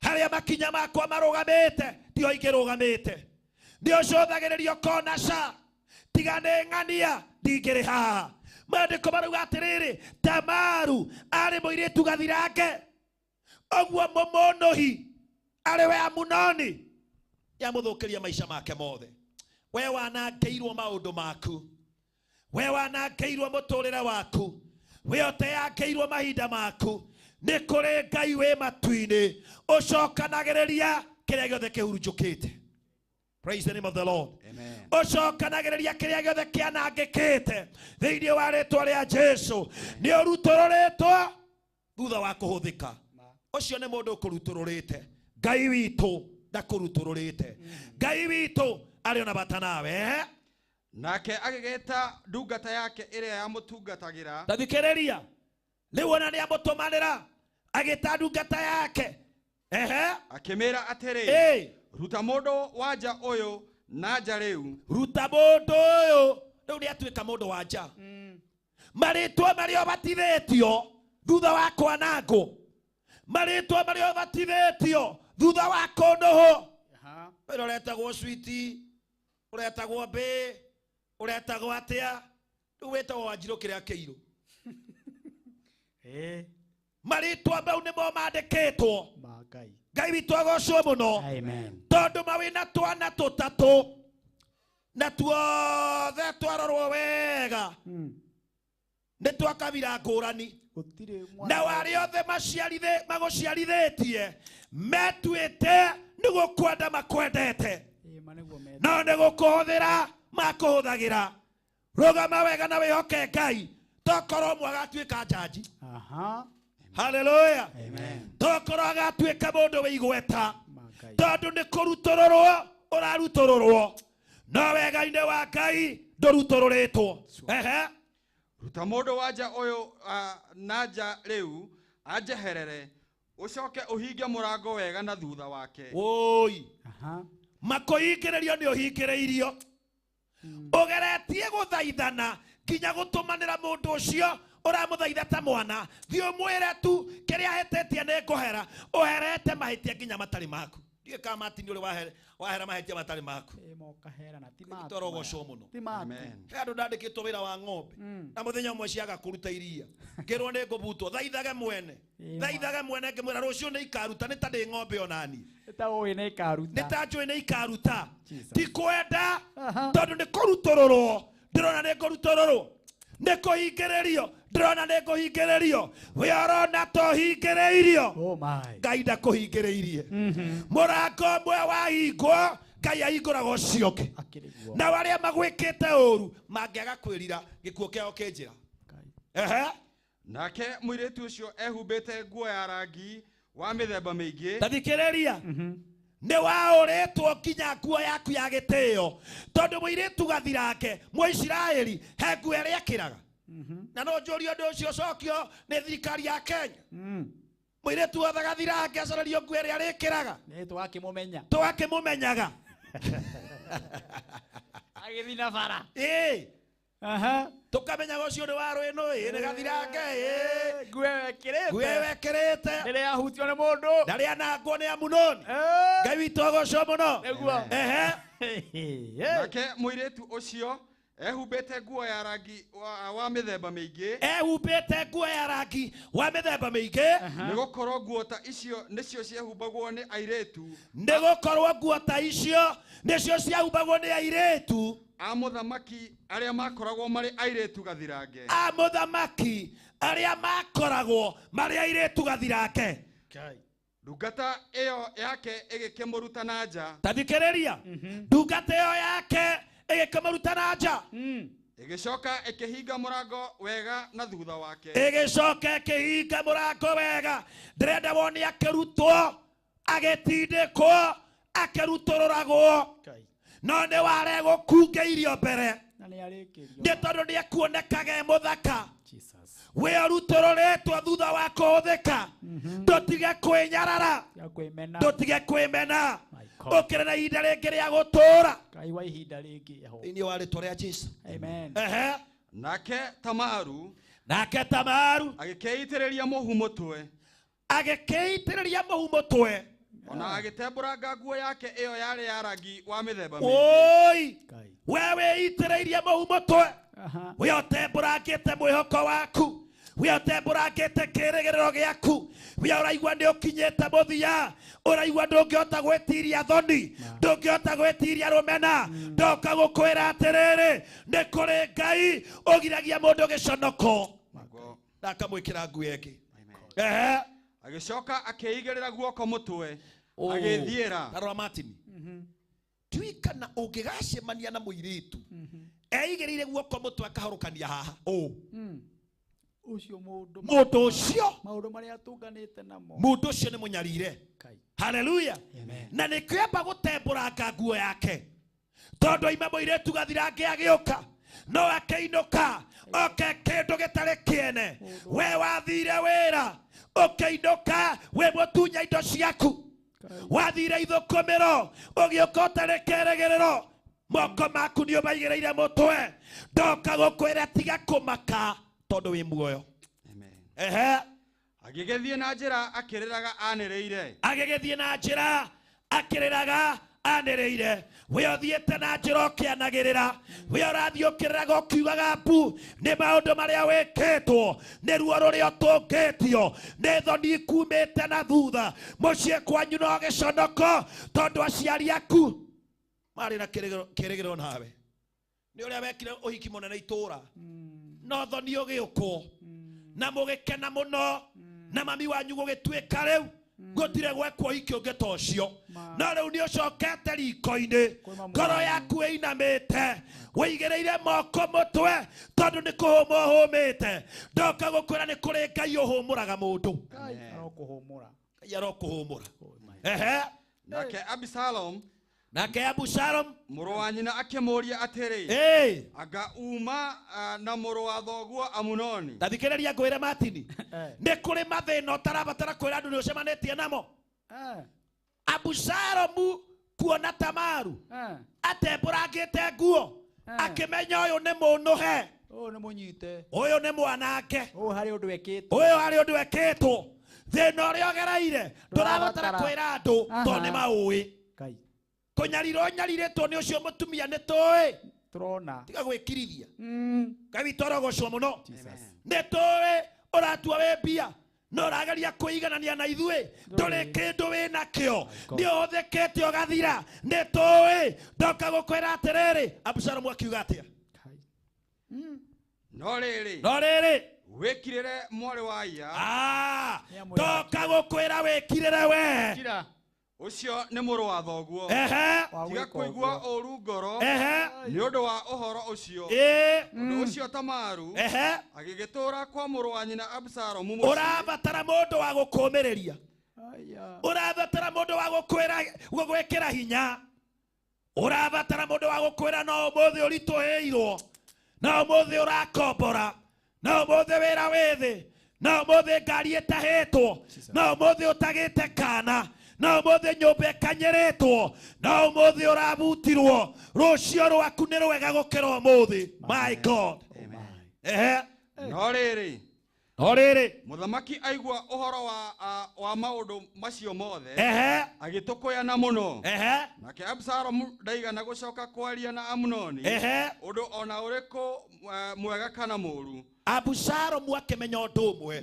harĩa makinya makwa marũgamĩte tiho ingĩrũgamĩte. Nĩ ũcũthagĩrĩria ũkona ca tiga nĩ ng'ania ndingĩrĩ haha. Maandĩko marauga atĩrĩrĩ, Tamaru arĩ mũirĩtu gathirange, ũguo mũmũnũhi arĩ we Amunoni yamũthũkĩria maica make mothe. We wanangĩirwo maũndũ maku, we wanangĩirwo mũtũrĩre waku, we ũteangĩirwo mahinda maku. Nĩ kũrĩ Ngai wĩ matu-inĩ ũcokanagĩrĩria kĩrĩa gĩothe kĩhurunjũkĩte. Praise the name of the Lord. Ũcokanagĩrĩria kĩrĩa gĩothe kĩanangĩkĩte thĩinĩ wa rĩtwa rĩa Jesu. Nĩ ũrutũrũrĩtwo thutha wa kũhũthĩka. Ũcio nĩ mũndũ ũkũrutũrũrĩte. Ngai witũ ndakũrutũrũrĩte. Ngai witũ arĩ ona bata nawe. Nake agĩgĩta ndungata yake ĩrĩa yamũtungatagĩra. Ta thikĩrĩria, rĩu ona nĩ amũtũmanĩra, agĩta ndungata yake. Ehe. Akĩmĩra atĩrĩ, ruta mũndũ wa nja ũyũ na nja rĩu. Ruta mũndũ ũyũ rĩu nĩ atuĩka mũndũ wa nja. Marĩtwa marĩa ũbatithĩtio thutha wa kwanangwo, marĩtwa marĩa ũbatithĩtio thutha wa kũnũhwo. Wĩra ũretagwo switi, ũretagwo mbĩ, ũretagwo atĩa, rĩu wĩtagwo Wanjirũ kĩrĩa kĩirũ. Marĩtwa mau nĩmo mandĩkĩtwo. Ngai witũ agocwo mũno, tondũ mawĩna twana tũtatũ na tuothe twarorwo wega nĩ twa kabira ngũrani, na arĩa othe magũciarithĩtie metuĩte nĩ gũkwenda makwendete, no nĩ gũkũhũthĩra makũhũthagĩra. Rũgama wega na wĩhoke Ngai, tokorwo ũmwe agatuĩka njanji. Hallelujah. Tokorwo agatuĩka mũndũ wĩ igweta, tondũ nĩ kũrutũrũrwo Ũrarutũrũrwo no wega-inĩ wa Ngai ndũrutũrũrĩtwo. Ehe. Ruta mũndũ wa nja ũyũ na nja rĩu anjeherere, ũcoke ũhinge mũrango wega na thutha wake. Woi. Makũhingĩrĩrio nĩ ũhingĩrĩirio. Ũgeretie gũthaithana nginya gũtũmanĩra mũndũ ũcio ũramũthaitha ta mwana, thiĩ ũmwĩre tu kĩrĩa ahĩtĩtie nĩ ngũhera, ũherete mahĩtia nginya matarĩ maku. Ndiũĩ kana Martin ũrĩ wahera mahĩtia matarĩ maku. Twarogocwo mũno. He andũ ndandĩkĩtwo wĩra wa ng'ombe na mũthenya ũmwe ciaga kũruta iria, ngĩrwo nĩ ngũbutwo. Thaithage mwene, thaithage mwene, ngĩmwĩra rũciũ nĩ ikaruta, nĩ ta ndĩ ng'ombe onani. Nĩ ta ũĩ nĩ ikaruta. Nĩ ta njũĩ nĩ ikaruta. Ti kwenda tondũ nĩ kũrutũrũrwo, ndĩrona nĩ ngũrutũrũrwo, nĩ kũhingĩrĩrio, ndĩrona nĩ ngũhingĩrĩrio. We ũrona tũhingĩrĩirio, Ngai ndakũhingĩrĩirie. Mũrango ũmwe wahingwo, Ngai ahingũraga ũcio ũngĩ. Na arĩa magwĩkĩte ũru mangĩaga kwĩrira, gĩkuũ kĩao kĩ njĩra. Ehe. Nake mũirĩtu ũcio ehumbĩte nguo ya rangi wa mĩthemba mĩingĩ. Ta thikĩrĩria. Nĩ waũrĩtwo nginya nguo yaku ya gĩtĩo, tondũ mũirĩtu gathirange Mũisiraeli he nguo ĩrĩa ekĩraga. Na no njũrie ũndũ ũcio ũcokio nĩ thirikari ya Kenya. Mũirĩtu wothe gathirange acererio nguo ĩrĩa arĩkĩraga. Nĩ tũgakĩmũmenya. Tũgakĩmũmenyaga. Agĩthiĩ na bara. Ĩĩ. Tũkamenyaga ũcio nĩ wa rwĩnũ, ĩĩ nĩ gathirange, ĩĩ. Nguo ĩyo ekĩrĩte. Nguo ĩyo ekĩrĩte. Rĩrĩa yahutio nĩ mũndũ. Na rĩanangwo nĩ Amunoni. Ngai witũ agocwo mũno. Nĩguo. Ehe. Nake mũirĩtu ũcio ehumbĩte nguo ya rangi wa mĩthemba mĩingĩ. Ehumbĩte nguo ya rangi wa mĩthemba mĩingĩ. Nĩ gũkorwo nguo ta icio nĩcio ciehumbagwo nĩ airĩtu. Nĩ gũkorwo nguo ta icio nĩcio ciahumbagwo nĩ airĩtu. A mũthamaki arĩa makoragwo marĩ airĩtu gathirange. A mũthamaki arĩa makoragwo marĩ airĩtu gathirange. Ndungata ĩyo yake ĩgĩkĩmũruta na nja. Ta thikĩrĩria. Ndungata ĩyo yake ĩgĩkĩmũruta na nja. Ĩgĩcoka ĩkĩhinga mũrango wega na thutha wake. Ĩgĩcoka ĩkĩhinga mũrango wega. Ndĩrenda wone akĩrutwo, agĩtindĩkwo, akĩrutũrũragwo. No nĩ waregũkungĩirio mbere. Nĩ tondũ nĩ ekuonekaga e mũthaka. We ũrutũrũrĩtwo thutha wa kũhũthĩka. Ndũtige kwĩnyarara, ndũtige kwĩmena. Ũkĩrĩ na ihinda rĩngĩ rĩa gũtũũra. Ngai wa ihinda rĩngĩ eho. Thĩinĩ wa rĩtwa rĩa Jesũ. Amen. Ehe. Nake Tamaru. Nake Tamaru. Agĩkĩitĩrĩria mũhu mũtwe. Agĩkĩitĩrĩria mũhu mũtwe. Ona agĩtembũranga nguo yake ĩyo yarĩ ya rangi wa mĩthemba mĩingĩ. Oi. We wĩitĩrĩirie mũhu mũtwe. We ũtembũrangĩte mwĩhoko waku. We ũtembũrangĩte kĩĩrĩgĩrĩro gĩaku. We ũraigua nĩ ũkinyĩte mũthia. Ũraigua ndũngĩhota gwĩtiria thoni, ndũngĩhota gwĩtiria rũmena. Ndoka gũkwĩra atĩrĩrĩ, nĩ kũrĩ Ngai ũgiragia mũndũ gĩconoko na akamwĩkĩra nguo ĩngĩ. Ehe. Agĩcoka akĩigĩrĩra guoko mũtwe agĩthiĩra. Tarora Martin. Ndiũĩ kana ũngĩgacemania na mũirĩtu eigĩrĩire guoko mũtwe akahorũkania haha ũũ. Ũcio mũndũ. Mũndũ ũcio. Maũndũ marĩa atũnganĩte namo. Mũndũ ũcio nĩ mũnyarire. Haleluya. Na nĩkĩo amba gũtembũranga nguo yake, tondũ aima mũirĩtu gathirange agĩũka no akĩinũka oke kĩndũ gĩtarĩ kĩene. We wathire wĩra ũkĩinũka wĩ mũtunya indo ciaku, wathire ithũkũmĩro ũgĩũka ũtarĩ kĩrĩgĩrĩro, moko maku nĩ ũmaigĩrĩire mũtwe. Ndoka gũkwĩra tiga kũmaka tondũ wĩ muoyo. Ehe. Agĩgĩthiĩ na njĩra akĩrĩraga anĩrĩire. Agĩgĩthiĩ na njĩra akĩrĩraga anĩrĩire. We ũthiĩte na njĩra ũkĩanagĩrĩra, we ũrathiĩ ũkĩrĩraga ũkiugaga mbu nĩ maũndũ marĩa wĩkĩtwo, nĩ ruo rũrĩa ũtũngĩtio, nĩ thoni ikumĩte na thutha. Mũciĩ kwanyu no gĩconoko tondũ aciari aku marĩ na kĩrĩgĩrĩro nawe. Nĩ ũrĩa wekire ũhiki mũnene itũũra, no thoni ũgĩũkwo na mũgĩkena mũno, na mami wanyu gũgĩtuĩka rĩu gũtirĩ gwekwo ũhiki ũngĩ ta ũcio. No rĩu nĩ ũcokete riko-inĩ, ngoro yaku ĩinamĩte, wĩigĩrĩire moko mũtwe tondũ nĩ kũhũma ũhũmĩte. Ndoka gũkwĩra nĩ kũrĩ Ngai ũhũmũraga mũndũ. Ngai arokũhũmũra. Ngai arokũhũmũra. Ehe. Nake Abisalom Nake Abusalomu mũrũ wa nyina akĩmũũria atĩrĩ, anga uma na mũrũ wa thoguo Amunoni? Ta thikĩrĩria ngwĩre Martini, nĩ kũrĩ mathĩna ũtarabatara kwĩra andũ nĩ ũcemanĩtie namo. Abusalomu kuona Tamaru atembũrangĩte nguo, akĩmenya ũyũ nĩ mũnũhe, ũyũ nĩ mũnyite, ũyũ nĩ mwanake, ũyũ harĩ ũndũ ekĩtwo, ũyũ harĩ ũndũ ekĩtwo. Thĩna ũrĩa ũgereire ndũrabatara kwĩra andũ tondũ nĩ maũĩ. Kũnyarirwo nyarirĩtwo nĩ ũcio mũtumia nĩ tũĩ, tũrona, tiga gwĩkirithia. Ngai witũ arogocwo mũno. Nĩ tũĩ ũratua wĩ mbia no ũrageria kwĩiganania na ithuĩ, ndũrĩ kĩndũ wĩ nakĩo, nĩ ũhũthĩkĩte ũgathira. Nĩ tũĩ. Ndoka gũkwĩra atĩrĩrĩ, Abusalomu akiuga atĩa? No rĩrĩ, no rĩrĩ, wĩkirĩre mwarĩ wa iya. Ndoka gũkwĩra wĩkirĩre we. Ũcio nĩ mũrũ wa thoguo. Tiga kũigua ũũru ngoro nĩ ũndũ wa ũhoro ũcio. Ũndũ ũcio Tamaru agĩgĩtũũra kwa mũrũ wa nyina Abusalomu mũciĩ. Ũrabatara mũndũ wa gũkũũmĩrĩria, ũrabatara mũndũ wa gũgwĩkĩra hinya, ũrabatara mũndũ wa gũkwĩra no ũmũthĩ ũritũhĩirwo, no ũmũthĩ ũrakombora, no ũmũthĩ wĩra wĩ thĩ, no ũmũthĩ ngari ĩtahĩtwo, no ũmũthĩ ũtagĩte kana, no ũmũthĩ nyũmba ĩkanyĩrĩtwo, no ũmũthĩ ũrabutirwo, rũciũ rwaku nĩ rwega gũkĩra ũmũthĩ. My God. No rĩrĩ, no rĩrĩ, mũthamaki aigua ũhoro wa maũndũ macio mothe, agĩtũkũyana mũno. Nake Abusalomu ndaigana gũcoka kwaria na Amunoni ũndũ ona ũrĩkũ mwega kana mũũru. Abusalomu akĩmenya ũndũ ũmwe,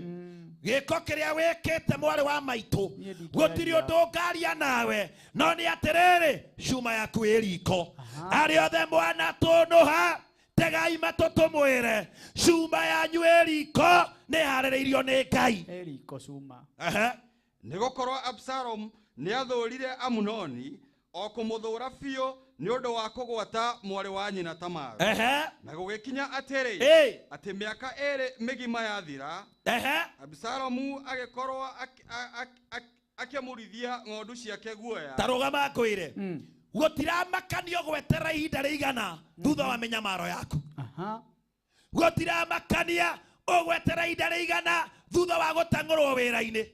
gĩko kĩrĩa wĩkĩte mwarĩ wa maitũ, gũtirĩ ũndũ ũngaria nawe, no nĩ atĩrĩrĩ, cuma yaku ĩ riko. Arĩa othe mwana tũnũha, tegai matũ tũmwĩre, cuma yanyu ĩ riko, nĩ ĩharĩrĩirio nĩ Ngai. Ĩ riko cuma. Nĩgũkorwo Abusalomu nĩathũũrire Amunoni o kũmũthũũra biũ nĩ ũndũ wa kũgwata mwarĩ wa nyina Tamaru. Na gũgĩkinya atĩrĩ, atĩ mĩaka ĩĩrĩ mĩgima yathira, Abusalomu agĩkorwo akĩmũrithia ng'ondu ciake guoya. Ta rũgama ngwĩre, gũtiramakanio gweterera ihinda rĩigana thutha wa mĩnyamaro yaku. Gũtiramakania ũgweterera ihinda rĩigana thutha wa gũtang'ũrwo wĩra-inĩ.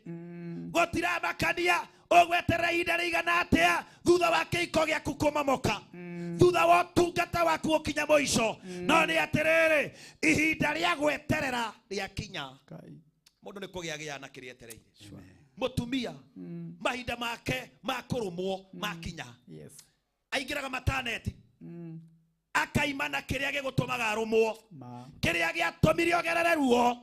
Gũtiramakania ũgweterera ihinda rĩigana atĩa thutha wa kĩhiko gĩaku kũmomoka, thutha wa ũtungata waku gũkinya mũico. No nĩ atĩrĩrĩ, ihinda rĩa gweterera rĩakinya, mũndũ nĩ kũgĩa gĩa na kĩrĩa etereire. Mũtumia mahinda make ma kũrũmwo makinya, aingĩraga mataneti, akaima na kĩrĩa gĩgũtũmaga arũmwo, kĩrĩa gĩatũmire ogerere ruo,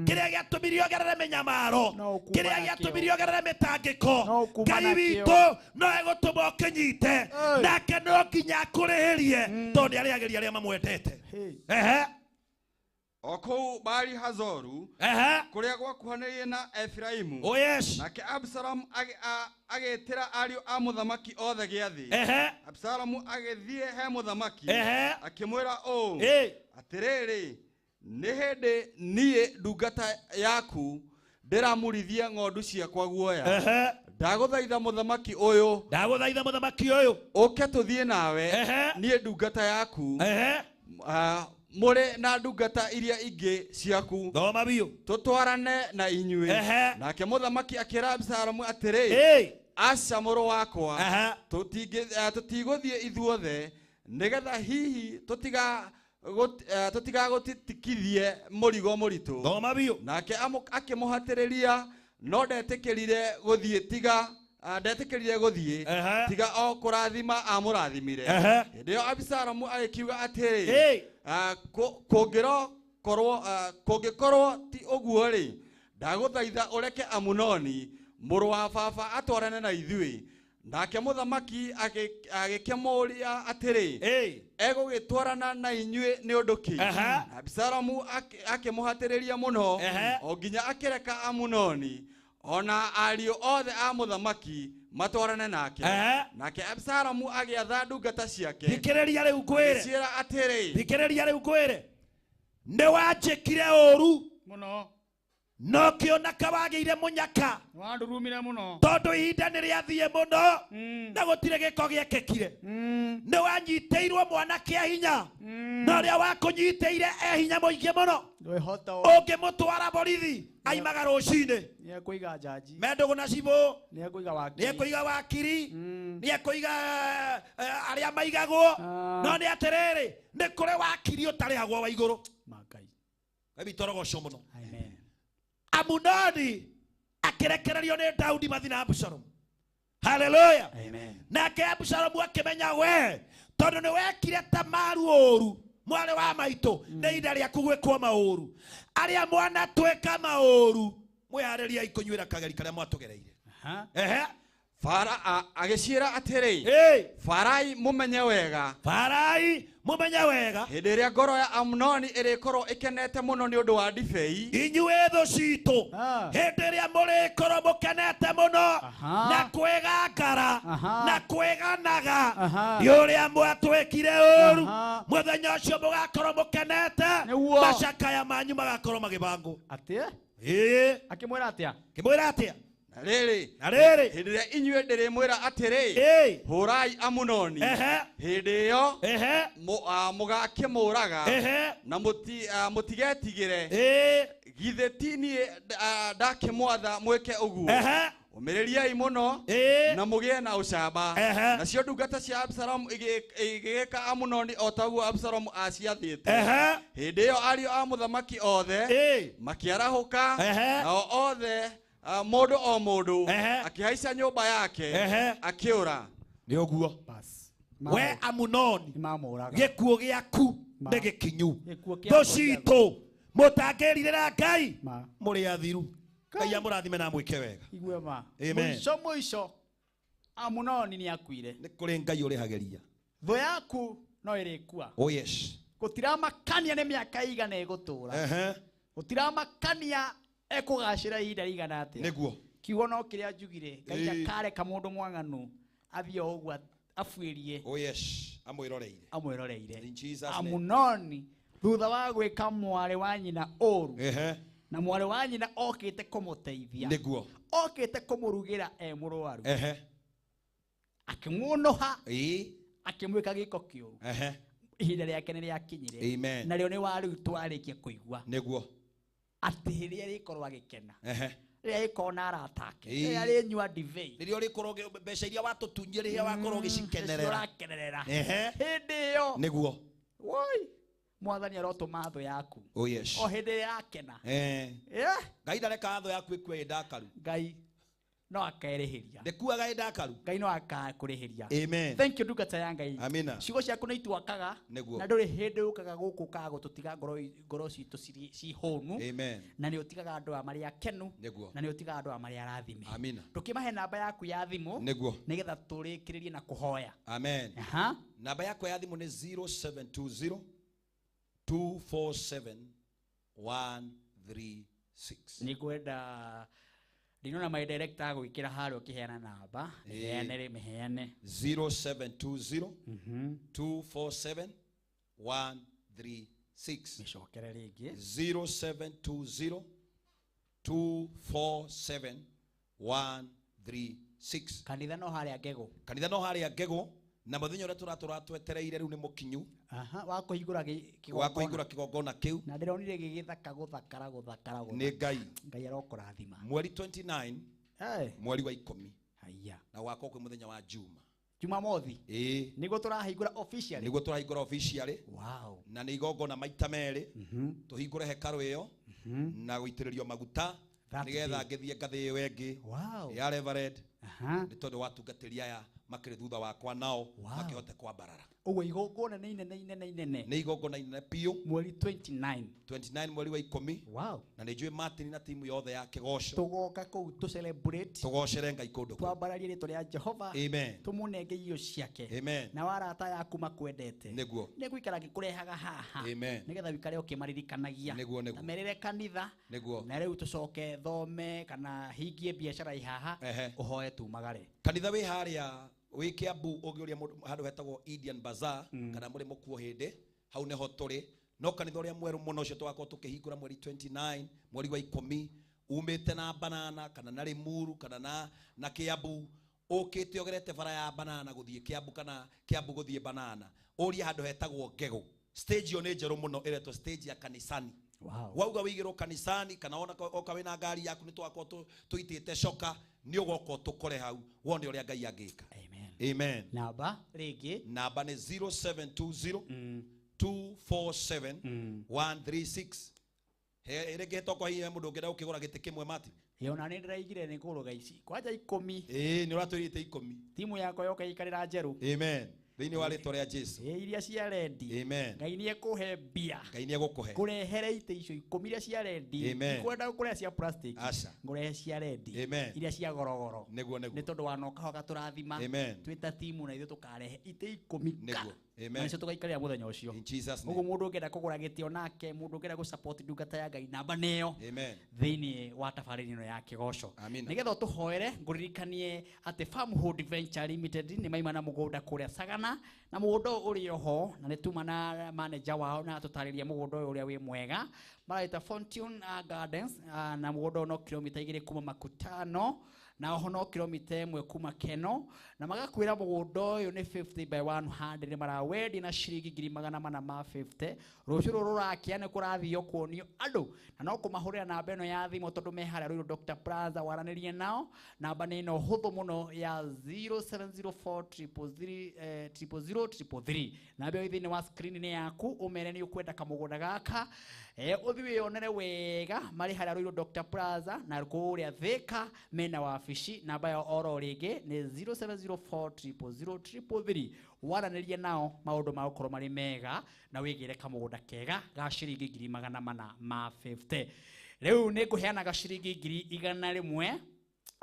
kĩrĩa gĩatũmire ogerere mĩnyamaro, kĩrĩa gĩatũmire ogerere mĩtangĩko. Ngai witũ no egũtũma ũkĩnyite, nake no nginya akũrĩhĩrie, tondũ nĩ arĩagĩria arĩa mamwendete. O kũu Baali Hazoru, kũrĩa gwakuhanĩrĩirie na Efiraimu. Oh yes. Nake Absalomu agĩtĩra ariũ a mũthamaki othe gĩathĩ. Absalomu agĩthiĩ he mũthamaki, akĩmwĩra ũũ, atĩrĩrĩ, nĩ hĩndĩ niĩ ndungata yaku ndĩramũrithia ng'ondu ciakwa guoya. Ndagũthaitha mũthamaki ũyũ, ndagũthaitha mũthamaki ũyũ, ũke tũthiĩ nawe, niĩ ndungata yaku, mũrĩ na ndungata iria ingĩ ciaku, thoma biũ, tũtwarane na inyuĩ. Nake mũthamaki akĩra Absalomu atĩrĩ, aca mũrũ wakwa, tũtigũthiĩ ithuothe, nĩgetha hihi tũtigagũtitikithie mũrigo mũritũ. Thoma biũ. Nake akĩmũhatĩrĩria, no ndetĩkĩrire gũthiĩ tiga ndetĩkĩrire gũthiĩ tiga o kũrathima amũrathimire. Hĩndĩ ĩyo Abisalomu agĩkiuga atĩrĩ, kũngĩkorwo ti ũguo-rĩ, ndagũthaitha ũreke Amunoni mũrũ wa baba atwarane na ithuĩ. Nake mũthamaki agĩkĩmũũria atĩrĩ, egũgĩtwarana na inyuĩ nĩ ũndũ kĩ? Abisalomu akĩmũhatĩrĩria mũno o nginya akĩreka Amunoni ona ariũ othe a mũthamaki matwarane nake. Nake Abisalomu agĩatha ndungata ciake. Thikĩrĩria rĩu ngwĩre. Agĩciĩra atĩrĩ, thikĩrĩria rĩu ngwĩre, nĩ wanjĩkire ũũru mũno, No kĩonaka wagĩire mũnyaka wandurumire mũno tondũ ihinda nĩ rĩathiĩ mũno na gũtirĩ gĩko gĩekĩkire. Nĩ wanyitĩirwo mwana kĩa hinya na ũrĩa wakũnyitĩire e hinya mũingĩ mũno. Ũngĩmũtwara borithi aimaga rũcinĩ. Nĩekũiga njanji mendũgũ na cibũ, nĩekũiga wakiri, nĩekũiga wakiri, nĩekũiga arĩa maigagwo. No nĩ atĩrĩrĩ, nĩ kũrĩ wakiri ũtarĩhagwo wa igũrũ. Ngai witũ arogocwo mũno. Amunoni akĩrekererio nĩ Daudi mathi na Abusalomu. Haleluya. Nake Abusalomu akĩmenya we tondũ nĩ wekire Tamaru ũru mwarĩ wa maitũ, nĩ ihinda rĩaku gwĩkwo maũru. Arĩa mwanatwĩka maũru mwĩharĩriei kũnyuĩra kageri karĩa mwatũgereire. Ehe. Bara agĩciĩra atĩrĩ, barai mũmenye wega, barai mũmenye wega, hĩndĩ ĩrĩa ngoro ya Amunoni ĩrĩkorwo ĩkenete mũno nĩ ũndũ wa ndibei, inyuĩ thũ citũ, hĩndĩ ĩrĩa mũrĩkorwo mũkenete mũno na kwĩgangara na kwĩganaga nĩ ũrĩa mwatwĩkire ũru, mũthenya ũcio mũgakorwo mũkenete, macakaya manyu magakorwo magĩbangwo. Atĩa? Ĩĩ. Akĩmwĩra atĩa? Akĩmwĩra atĩa? Na rĩrĩ, na rĩrĩ, hĩndĩ ĩrĩa inyuĩ ndĩrĩmwĩra atĩrĩ, hũrai Amunoni, hĩndĩ ĩyo mũgakĩmũraga na mũtigetigĩre. Githĩ ti niĩ ndakĩmwatha mwĩke ũguo? Ũmĩrĩriai mũno na mũgĩe na ũcamba. Nacio ndungata cia Absalomu igĩgĩka Amunoni o ta ũguo Absalomu aciathĩte. Hĩndĩ ĩyo ariũ a mũthamaki othe makĩarahũka, nao othe mũndũ o mũndũ akĩhaica nyũmba yake akĩũra. Nĩ ũguo we Amunoni, gĩkuũ gĩaku nĩ gĩkinyu. Thũ citũ mũtangĩrirĩra Ngai mũrĩ athiru. Ngai amũrathime na amwĩke wega. Igue ma. Amen. Mũico mũico Amunoni nĩ akuire. Nĩ kũrĩ Ngai ũrĩhagĩria. Thũ yaku no ĩrĩkua. Oh yes. Gũtiramakania nĩ mĩaka igana ĩgũtũra. Gũtiramakania ekũgacĩra ihinda rĩigana atĩa. Nĩguo. Kiugo no kĩrĩa njugire, Ngai ndakareka mũndũ mwaganu athiĩ o ũguo abuĩrie. Oh yes, amwĩroreire. Amwĩroreire. In Jesus name. Amunoni thutha wa gwĩka mwarĩ wa nyina ũru, na mwarĩ wa nyina okĩte kũmũteithia. Nĩguo. Okĩte kũmũrugĩra e mũrwaru. Akĩmuũnũha. Akĩmwĩka gĩko kĩũru. Ihinda rĩake nĩ rĩakinyire. Amen. Narĩo nĩ wa rĩu twarĩkia kũigua. Nĩguo. Atĩ rĩrĩa rĩkorwo agĩkena, rĩrĩa rĩkorwo na arata ake, rĩrĩa rĩnyua ndibei, rĩrĩa ũrĩkorwo mbeca iria watũtunyire, rĩrĩa wakorwo ũgĩcikenerera, ũrakenerera, hĩndĩ ĩyo nĩguo. Woi, mwathani arotũma thũ yaku. Oh yes. O hĩndĩ ĩrĩa yakena. Ngai ndarekaga thũ yaku ĩkue ĩ ndakaru. Ngai no akerĩhĩria. Ndĩkuaga ĩ ndakaru. Ngai no akakũrĩhĩria. Amen. Thank you ndungata ya Ngai. Amina. Ciugo ciaku nĩ itwakaga. Nĩguo. Na ndũrĩ hĩndĩ ũkaga gũkũ ũkaga gũtũtiga ngoro citũ ci hũnu. Amen. Na nĩ ũtigaga andũ aya marĩ akenu. Nĩguo. Na nĩ ũtigaga andũ aya marĩ arathime. Amina. Tũkĩmahe namba yaku ya thimũ. Nĩguo. Nĩgetha tũrĩkĩrĩrie na kũhoya. Amen. Namba yakwa ya thimũ nĩ 0720 247 136. Nĩngwenda ndinona my director agwĩkĩra harĩa ũkĩheana namba. Mĩheane rĩ, mĩheane. 0720 247 136. Mĩcokere rĩngĩ. 0720 247 136. Kanitha no harĩa Ngegũ. Kanitha no harĩa Ngegũ, na mũthenya ũrĩa tũratũra twetereire rĩu nĩ mũkinyu. Wa kũhingũra kĩgongona. Wa kũhingũra kĩgongona kĩu. Na ndĩronire gĩgĩthaka gũthakara gũthakara gũthakara. Nĩ Ngai. Ngai arokũrathima. Mweri 29 mweri wa 10. Haiya. Na gwakorwo kwĩ mũthenya wa Juma. Jumamothi. Ĩĩ. Nĩguo tũrahingũra officially. Nĩguo tũrahingũra officially. Wow. Na nĩ igongona maita merĩ. Tũhingũre hekarũ ĩyo na gũitĩrĩrio maguta nĩgetha ngĩthiĩ ngathĩ ĩyo ĩngĩ ya Reverend. Nĩ tondũ watungatĩri aya makĩrĩ thutha wakwa nao makĩhote kwambarara. Ũguo igongona nĩ inene inene inene. Nĩ igongona inene biũ. Mweri 29. 29 mweri wa 10. Wow. Na nĩ njũĩ Martin na timu yothe ya kĩgoco. Tũgoka kũu tũ celebrate. Tũgocere Ngai kũndũ kũu. Twambararie rĩtwa rĩa Jehova. Amen. Tũmũnenge irio ciake. Amen. Na warata yaku makwendete. Nĩguo. Nĩ gũikara ngĩkũrehaga haha. Amen. Nĩgetha wĩikare ũkĩmaririkanagia. Nĩguo, nĩguo. Na merĩre kanitha. Nĩguo. Na rĩu tũcoke thome kana hingie biacara ihaha. Ũhoe tumagare. Kanitha wĩ harĩa wĩ Kiambu ũngĩũria mũndũ handũ hetagwo Indian Bazaar kana mũrĩ mũkuo hĩndĩ hau nĩho tũrĩ. No kanitha ũrĩa mwerũ mũno ũcio tũgakorwo tũkĩhingũra mweri 29 mweri wa 10 Umĩte na Banana kana na Limuru kana na Kiambu, ũkĩte ũgerete bara ya Banana gũthiĩ Kiambu kana Kiambu gũthiĩ Banana, ũrie handũ hetagwo Ngegũ. Stage ĩyo nĩ njerũ mũno, ĩretwo stage ya kanisani. Wow. Wauga wĩigĩrwo kanisani kana ona oka wĩna ngari yaku nĩ twakorwo tũitĩte coka, nĩ ũgoka ũtũkore hau wone ũrĩa Ngai angĩka. Amen. Amen. Namba rĩngĩ. Namba nĩ 0720 247 136. Rĩngĩ hetokwa hihi mũndũ ũngĩenda gũkĩgũra gĩtĩ kĩmwe Martin. Ĩ ona nĩ ndĩraigire nĩ kũrũga ici kwanja 10. Ĩĩ nĩ ũratwĩrĩte 10. Timu yakwa yoka ĩikarĩra njerũ. Amen. Thĩinĩ wa rĩtwa rĩa Jesu. Ĩ iria cia rendi. Amen. Ngai nĩ ekũhe mbia. Ngai nĩ egũkũhe. Ngũrehere itĩ icio 10 iria cia rendi. Amen. Ndikwenda kũrehe cia plastic. Aca. Ngũrehe cia rendi. Amen. Iria cia gorogoro. Nĩguo nĩguo. Nĩ tondũ wanoka ho gatũrathima. Amen. Twĩ ta timu na ithuĩ tũkarehe itĩ 10. Nĩguo. Amen. Na nĩcio tũgaikarĩra mũthenya ũcio. In Jesus name. Ũguo mũndũ ũngĩenda kũgũra gĩtĩ onake, mũndũ ũngĩenda gũ-support ndungata ya Ngai, namba nĩyo. Amen. Thĩinĩ wa tabarĩra ĩno ya kĩgoco. Amina. Nĩgetha ũtũhoere, ngũririkanie atĩ Farmhold Venture Limited nĩ maima na mũgũnda kũrĩa Sagana, na mũgũnda ũyũ ũrĩ oho, na nĩ tuma na manager wao na atũtarĩria mũgũnda ũyũ ũrĩa wĩ mwega. Maraita Fortune Gardens, na mũgũnda ũyũ no kilomita 2 kuma Makutano, na oho no kilomita 1 kuma Keno, na magakwĩra mũgũnda ũyũ nĩ 50 by 100, marawendia na ciringi 450. Rũciũ rũrũ rũrakia nĩ kũrathio kuonio andũ, na no kũmahũrĩra namba ĩno ya thimũ tondũ me harĩa Ruiru Dr. Plaza, waranĩrie nao. Namba nĩ ĩno hũthũ mũno ya 0704 000 000 333. Namba ĩyo thĩinĩ wa screen nĩ yaku, ũmere nĩ ũkwenda kamũgũnda gaka, ũthiĩ wĩyonere wega, marĩ harĩa Ruiru Dr. Plaza na kũrĩa Thika mena wabici. Namba yao oro rĩngĩ nĩ 0704 000 333. Waranĩrie nao maũndũ magũkorwo marĩ mega na wĩgĩre kamũgũnda kega ga ciringi 450. Rĩu nĩ ngũheanaga ciringi 100,000,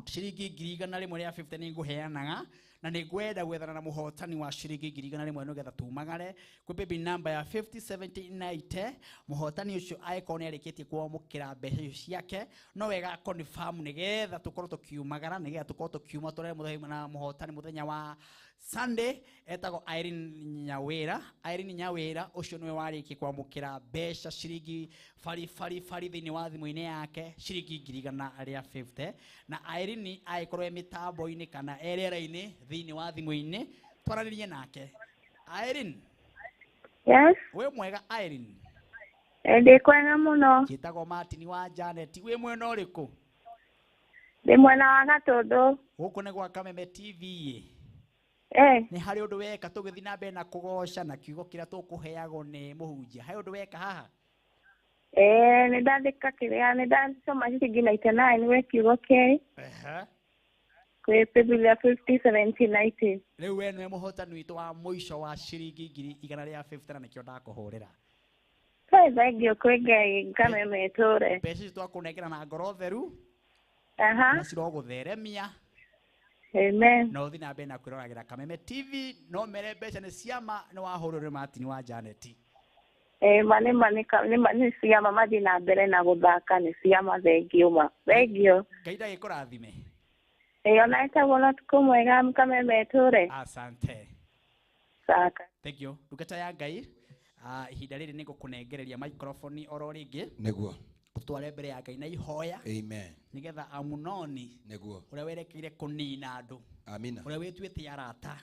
ciringi 150 nĩ ngũheanaga, na nĩ ngwenda gwethana na mũhotani wa ciringi 100,000 nĩgetha tumagare kwĩ baby number ya 507090. Mũhotani ũcio angĩkorwo nĩ arĩkĩtie kwamũkĩra mbeca icio ciake, no wega confirm nĩgetha tũkorwo tũkiumagara, nĩgetha tũkorwo tũkiuma tũrere mũthenya na mũhotani mũthenya wa Sunday. Etagwo Irene Nyawira. Irene Nyawira ũcio nĩwe warĩkia kwamũkĩra mbeca ciringi bari bari bari thĩinĩ wa thimũ-inĩ yake ciringi 150. Na Irene angĩkorwo e mĩtambo-inĩ kana e rĩera-inĩ thĩinĩ wa thimũ-inĩ, twaranĩrie nake. Irene. Yes. Wĩ mwega Irene? Ndĩ kwega mũno. Njĩtagwo Martin wa Janet. Wĩ mwena ũrĩkũ? Ndĩ mwena wa Gatũndũ. Gũkũ nĩ gwa Kameme TV. Nĩ harĩ ũndũ weka tũgĩthiĩ na mbere na kũgoca na kiugo kĩrĩa tũkũheagwo nĩ mũhunjia. Harĩ ũndũ weka haha? Nĩ ndathĩka kĩrĩa, nĩ ndacoma ciringi 99 gwĩ kiugo kĩ. Kwĩ Biblia 507090. Rĩu we nĩwe mũhotani witũ wa mũico wa ciringi 150 na nĩkĩo ndakũhũrĩra. Thengiũ kwĩ Ngai, Kameme ĩtũre. Mbeca ici twakũnengera na ngoro theru. Aha. Na cirogũtheremia. Amen. Na ũthiĩ na mbere na kwĩroragĩra Kameme TV, no mere mbeca nĩ ciama, nĩ wahũrĩrwo nĩ Martin wa Janet. Ma nĩ ma nĩ ciama, mathiĩ na mbere na gũthaka nĩ ciama. Thengiũ ma. Thengiũ. Ngai ndagĩkũrathime. Ona ĩtagwo na ũtukũ mwega, Kameme ĩtũre. Asante. Saka. Thank you. Ndungata ya Ngai, ihinda rĩrĩ nĩngũkũnengereria microphone oro rĩngĩ. Nĩguo. Ũtware mbere ya Ngai na ihoya. Amen. Nĩgetha Amunoni Nĩguo. ũrĩa werekeire kũnina andũ. Amina. Ũrĩa wĩtuĩte arata.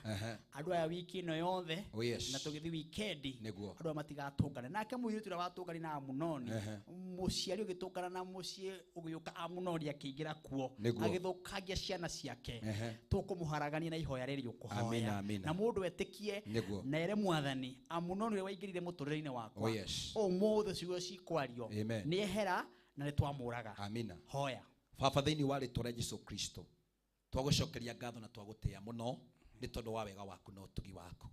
Andũ aya wiki ĩno yothe. Oh, yes. Na tũgĩthiĩ wikendi. Nĩguo. Andũ aya matigatũngane. Nake mũirĩtu ũrĩa watũngani na Amunoni, mũciari ũgĩtũngana na mũciĩ ũgĩũka Amunoni akĩingĩra kuo. Nĩguo. Agĩthũkangia ciana ciake. Tũkũmũharagania na ihoya rĩrĩ ũkũhoya. Amina, amina. Na mũndũ etĩkie Nĩguo. na ere mwathani Amunoni ũrĩa waingĩrire mũtũrĩre-inĩ wakwa. Oh, yes. Ũmũthĩ ciugo cikwario. Amen. Nĩ ehera na nĩ twamũraga. Amina. Hoya. Baba thĩinĩ wa rĩtwa rĩa Jesu Kristo, twagũcokeria ngatho na twagũtĩĩa mũno nĩ tondũ wa wega waku na ũtugi waku.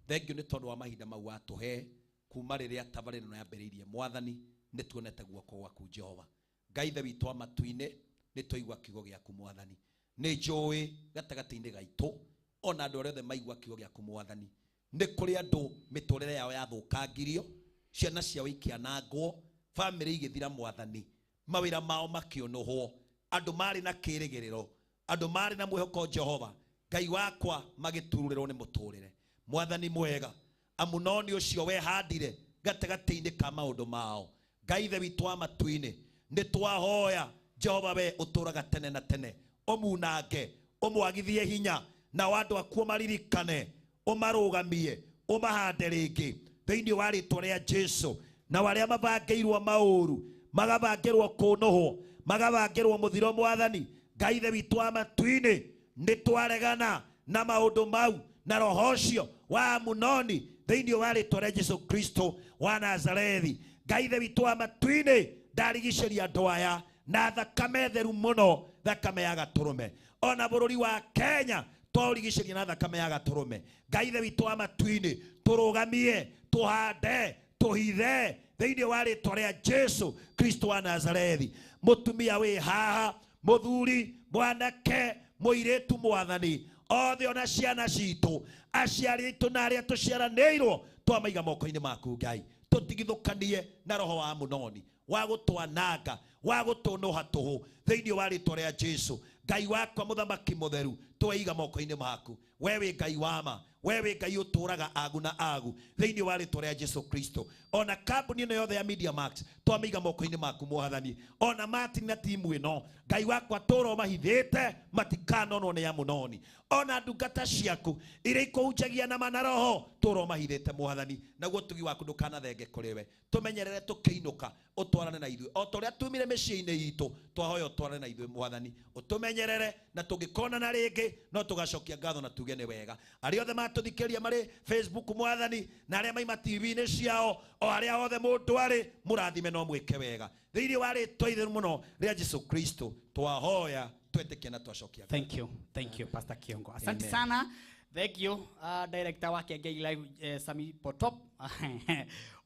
Thengiũ nĩ tondũ wa mahinda mau watũhe kuma rĩrĩa tabarĩra ĩno yambĩrĩirie. Mwathani, nĩ tuonete guoko gwaku Jehova. Ngai Ithe witũ wa matu-inĩ, nĩ twaigua kiugo gĩaku Mwathani. Nĩ njũĩ gatagatĩ-inĩ gaitũ ona andũ arĩa othe maigua kiugo gĩaku Mwathani, nĩ kũrĩ andũ mĩtũrĩre yao yathũkangirio, ciana ciao ikĩanangwo, bamĩrĩ igĩthira Mwathani, mawĩra mao makĩũnũhwo, andũ marĩ na kĩrĩgĩrĩro, andũ marĩ na mwĩhoko Jehova Ngai wakwa magĩtururĩrwo nĩ mũtũrĩre. Mwathani mwega, Amunoni ũcio wehandire gatagatĩ-inĩ ka maũndũ mao, Ngai Ithe witũ wa matu-inĩ, nĩ twahoya Jehova we ũtũũraga tene na tene, ũmunange, ũmwagithie hinya, nao andũ akuo maririkane, ũmarũgamie, ũmahande rĩngĩ thĩinĩ wa rĩtwa rĩa Jesu. Na arĩa mabangĩirwo maũru, magabangĩrwo kũnũhwo, magabangĩrwo mũthiro, Mwathani Ngai Ithe witũ wa matu-inĩ, nĩ twaregana na maũndũ mau na roho ũcio wa Amunoni thĩinĩ wa rĩtwa rĩa Jesu Kristo wa Nazarethi. Ngai Ithe witũ wa matu-inĩ, ndarigicĩria andũ aya na thakame theru mũno, thakame ya gatũrũme. Ona bũrũri wa Kenya twaũrigicĩria na thakame ya gatũrũme. Ngai Ithe witũ wa matu-inĩ, tũrũgamie, tũhande, tũhithe thĩinĩ wa rĩtwa rĩa Jesu Kristo wa Nazarethi. Mũtumia wĩ haha, mũthuri, mwanake, mũirĩtu, Mwathani, othe ona ciana citũ, aciari aitũ na arĩa tũciaranĩirwo, twamaiga moko-inĩ maku Ngai. Tũtigithũkanie na roho wa Amunoni wa gũtwananga, wa gũtũnũha tũhũ thĩinĩ wa rĩtwa rĩa Jesu. Ngai wakwa mũthamaki mũtheru, tweiga moko-inĩ maku. We wĩ Ngai wa ma, we wĩ Ngai ũtũũraga agu na agu thĩinĩ wa rĩtwa rĩa Jesu Kristo. Ona kambuni ĩno yothe ya Media Max twamĩiga moko-inĩ maku Mwathani. Ona Martin na timu ĩno, Ngai wakwa, tũũra ũmahithĩte matikanonwo nĩ Amunoni. Ona ndungata ciaku iria ikũhunjagia na mana roho, tũũra ũmahithĩte Mwathani, naguo ũtugi waku ndũkanathenge kũrĩ we. Tũmenyerere tũkĩinũka, ũtwarane na ithuĩ o ta ũrĩa tumire mĩciĩ-inĩ itũ, twahoya ũtwarane na ithuĩ Mwathani, ũtũmenyerere, na tũngĩkonana rĩngĩ no tũgacokia ngatho na tuge nĩ wega. Arĩa othe matũthikĩria marĩ Facebook Mwathani, na arĩa maima TV-inĩ ciao, o arĩa othe mũndũ arĩ, mũrathime no mwĩke wega thĩinĩ wa rĩtwa itheru mũno rĩa Jesu Kristo twahoya, twetĩkia na twacokia. Thank you. Thank you, Pastor Kiongo. Asante Amen. sana. Thank you, director wa Kengei Live, Sami Potop.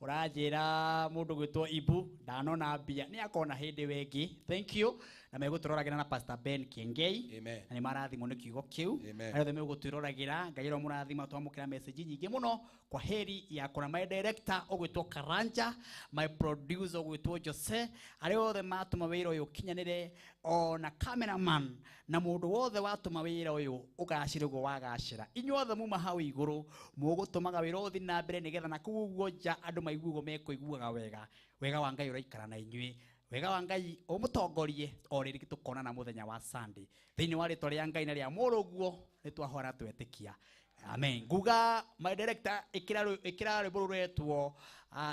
Ũranjĩra mũndũ gwĩtwo Ibu ndanona mbia nĩ akona hĩndĩ wengi. Thank you. Na megũtũroragĩra na Pastor Ben Kiengei. Amen. Na nĩ marathimwo nĩ kiugo kĩu. Amen. Arĩa othe megũtwĩroragĩra, Ngai ũromũrathima. Twamũkĩra message nyingĩ mũno. Kwa heri ya kũna my director ũgwĩtwo Karanja, my producer ũgwĩtwo Jose, arĩa othe matũma wĩra ũyũ ũkinyanĩre, ona cameraman na mũndũ wothe watũma wĩra ũyũ ũgacĩre ũguo wagacĩra. Inyuothe muma hau igũrũ mũgũtũmaga wĩra ũthiĩ na mbere nĩgetha na kũu ũguo nja andũ maigue ũguo mekũiguaga wega. Wega wa Ngai ũraikara na inyuĩ. Wega wa Ngai ũmũtongorie o rĩrĩ tũkonana mũthenya wa Sunday. Thĩinĩ wa rĩtwa rĩa Ngai na rĩa mũrũguo nĩ twahora twetĩkia. Amen. Nguga my director ĩkĩra rwĩmbo rũrũ rwetwo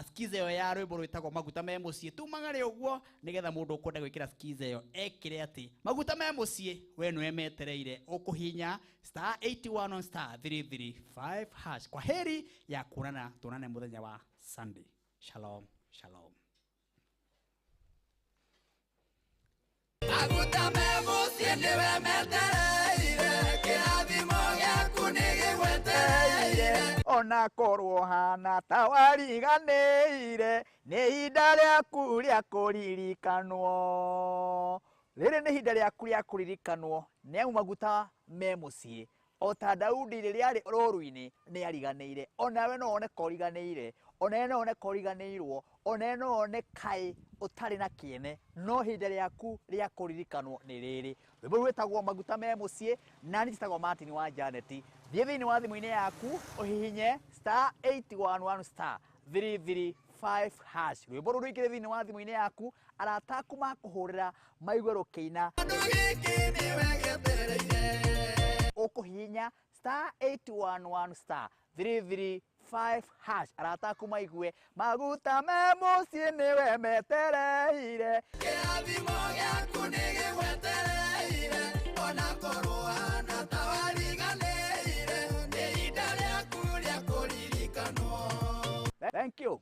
skiza ĩyo ya rwĩmbo rwĩtagwo maguta me mũciĩ. Tumagare ũguo nĩgetha mũndũ ũkwenda gwĩkĩra skiza ĩyo ekĩre atĩ maguta me mũciĩ we nĩwe metereire, ũkũhinya star 81 on star 335 hash. Kwa heri ya kuonana, tuonane mũthenya wa Sunday. Shalom, shalom. Maguta me mũciĩ nĩwe metereire, kĩrathimo gĩaku nĩ gĩgwetereire. Ona korwo hana ta wariganĩire, nĩ ihinda rĩaku rĩa kũririkanwo. Rĩrĩ nĩ ihinda rĩaku rĩa kũririkanwo, nĩ amu maguta me mũciĩ. O ta Daudi rĩrĩa arĩ rũru-inĩ nĩ ariganĩire, onawe no wone ka ũriganĩire, onawe no wone ka ũriganĩirwo, onawe no wone kaĩ ũtarĩ na kĩene, no ihinda rĩaku rĩa kũririkanwo nĩ rĩrĩ. Rwĩmbo rũu rwĩtagwo maguta me mũciĩ, na niĩ njĩtagwo Martin wa Janet. Thiĩ thĩinĩ wa thimũ-inĩ yaku ũhihinye star 811 star 335 hash. Rwĩmbo rũu rũingĩre thĩinĩ wa thimũ-inĩ yaku, arata aku makũhũrĩra maigue rũkĩina. Ũkũhihinya star 811 star 335 hash, arata aku maigue maguta me mũciĩ nĩwe metereire. Kĩrathimo gĩaku nĩ gĩgwetereire, ona korwo hana ta wariganĩire, nĩ ihinda rĩaku rĩa kũririkanwo. Thank you.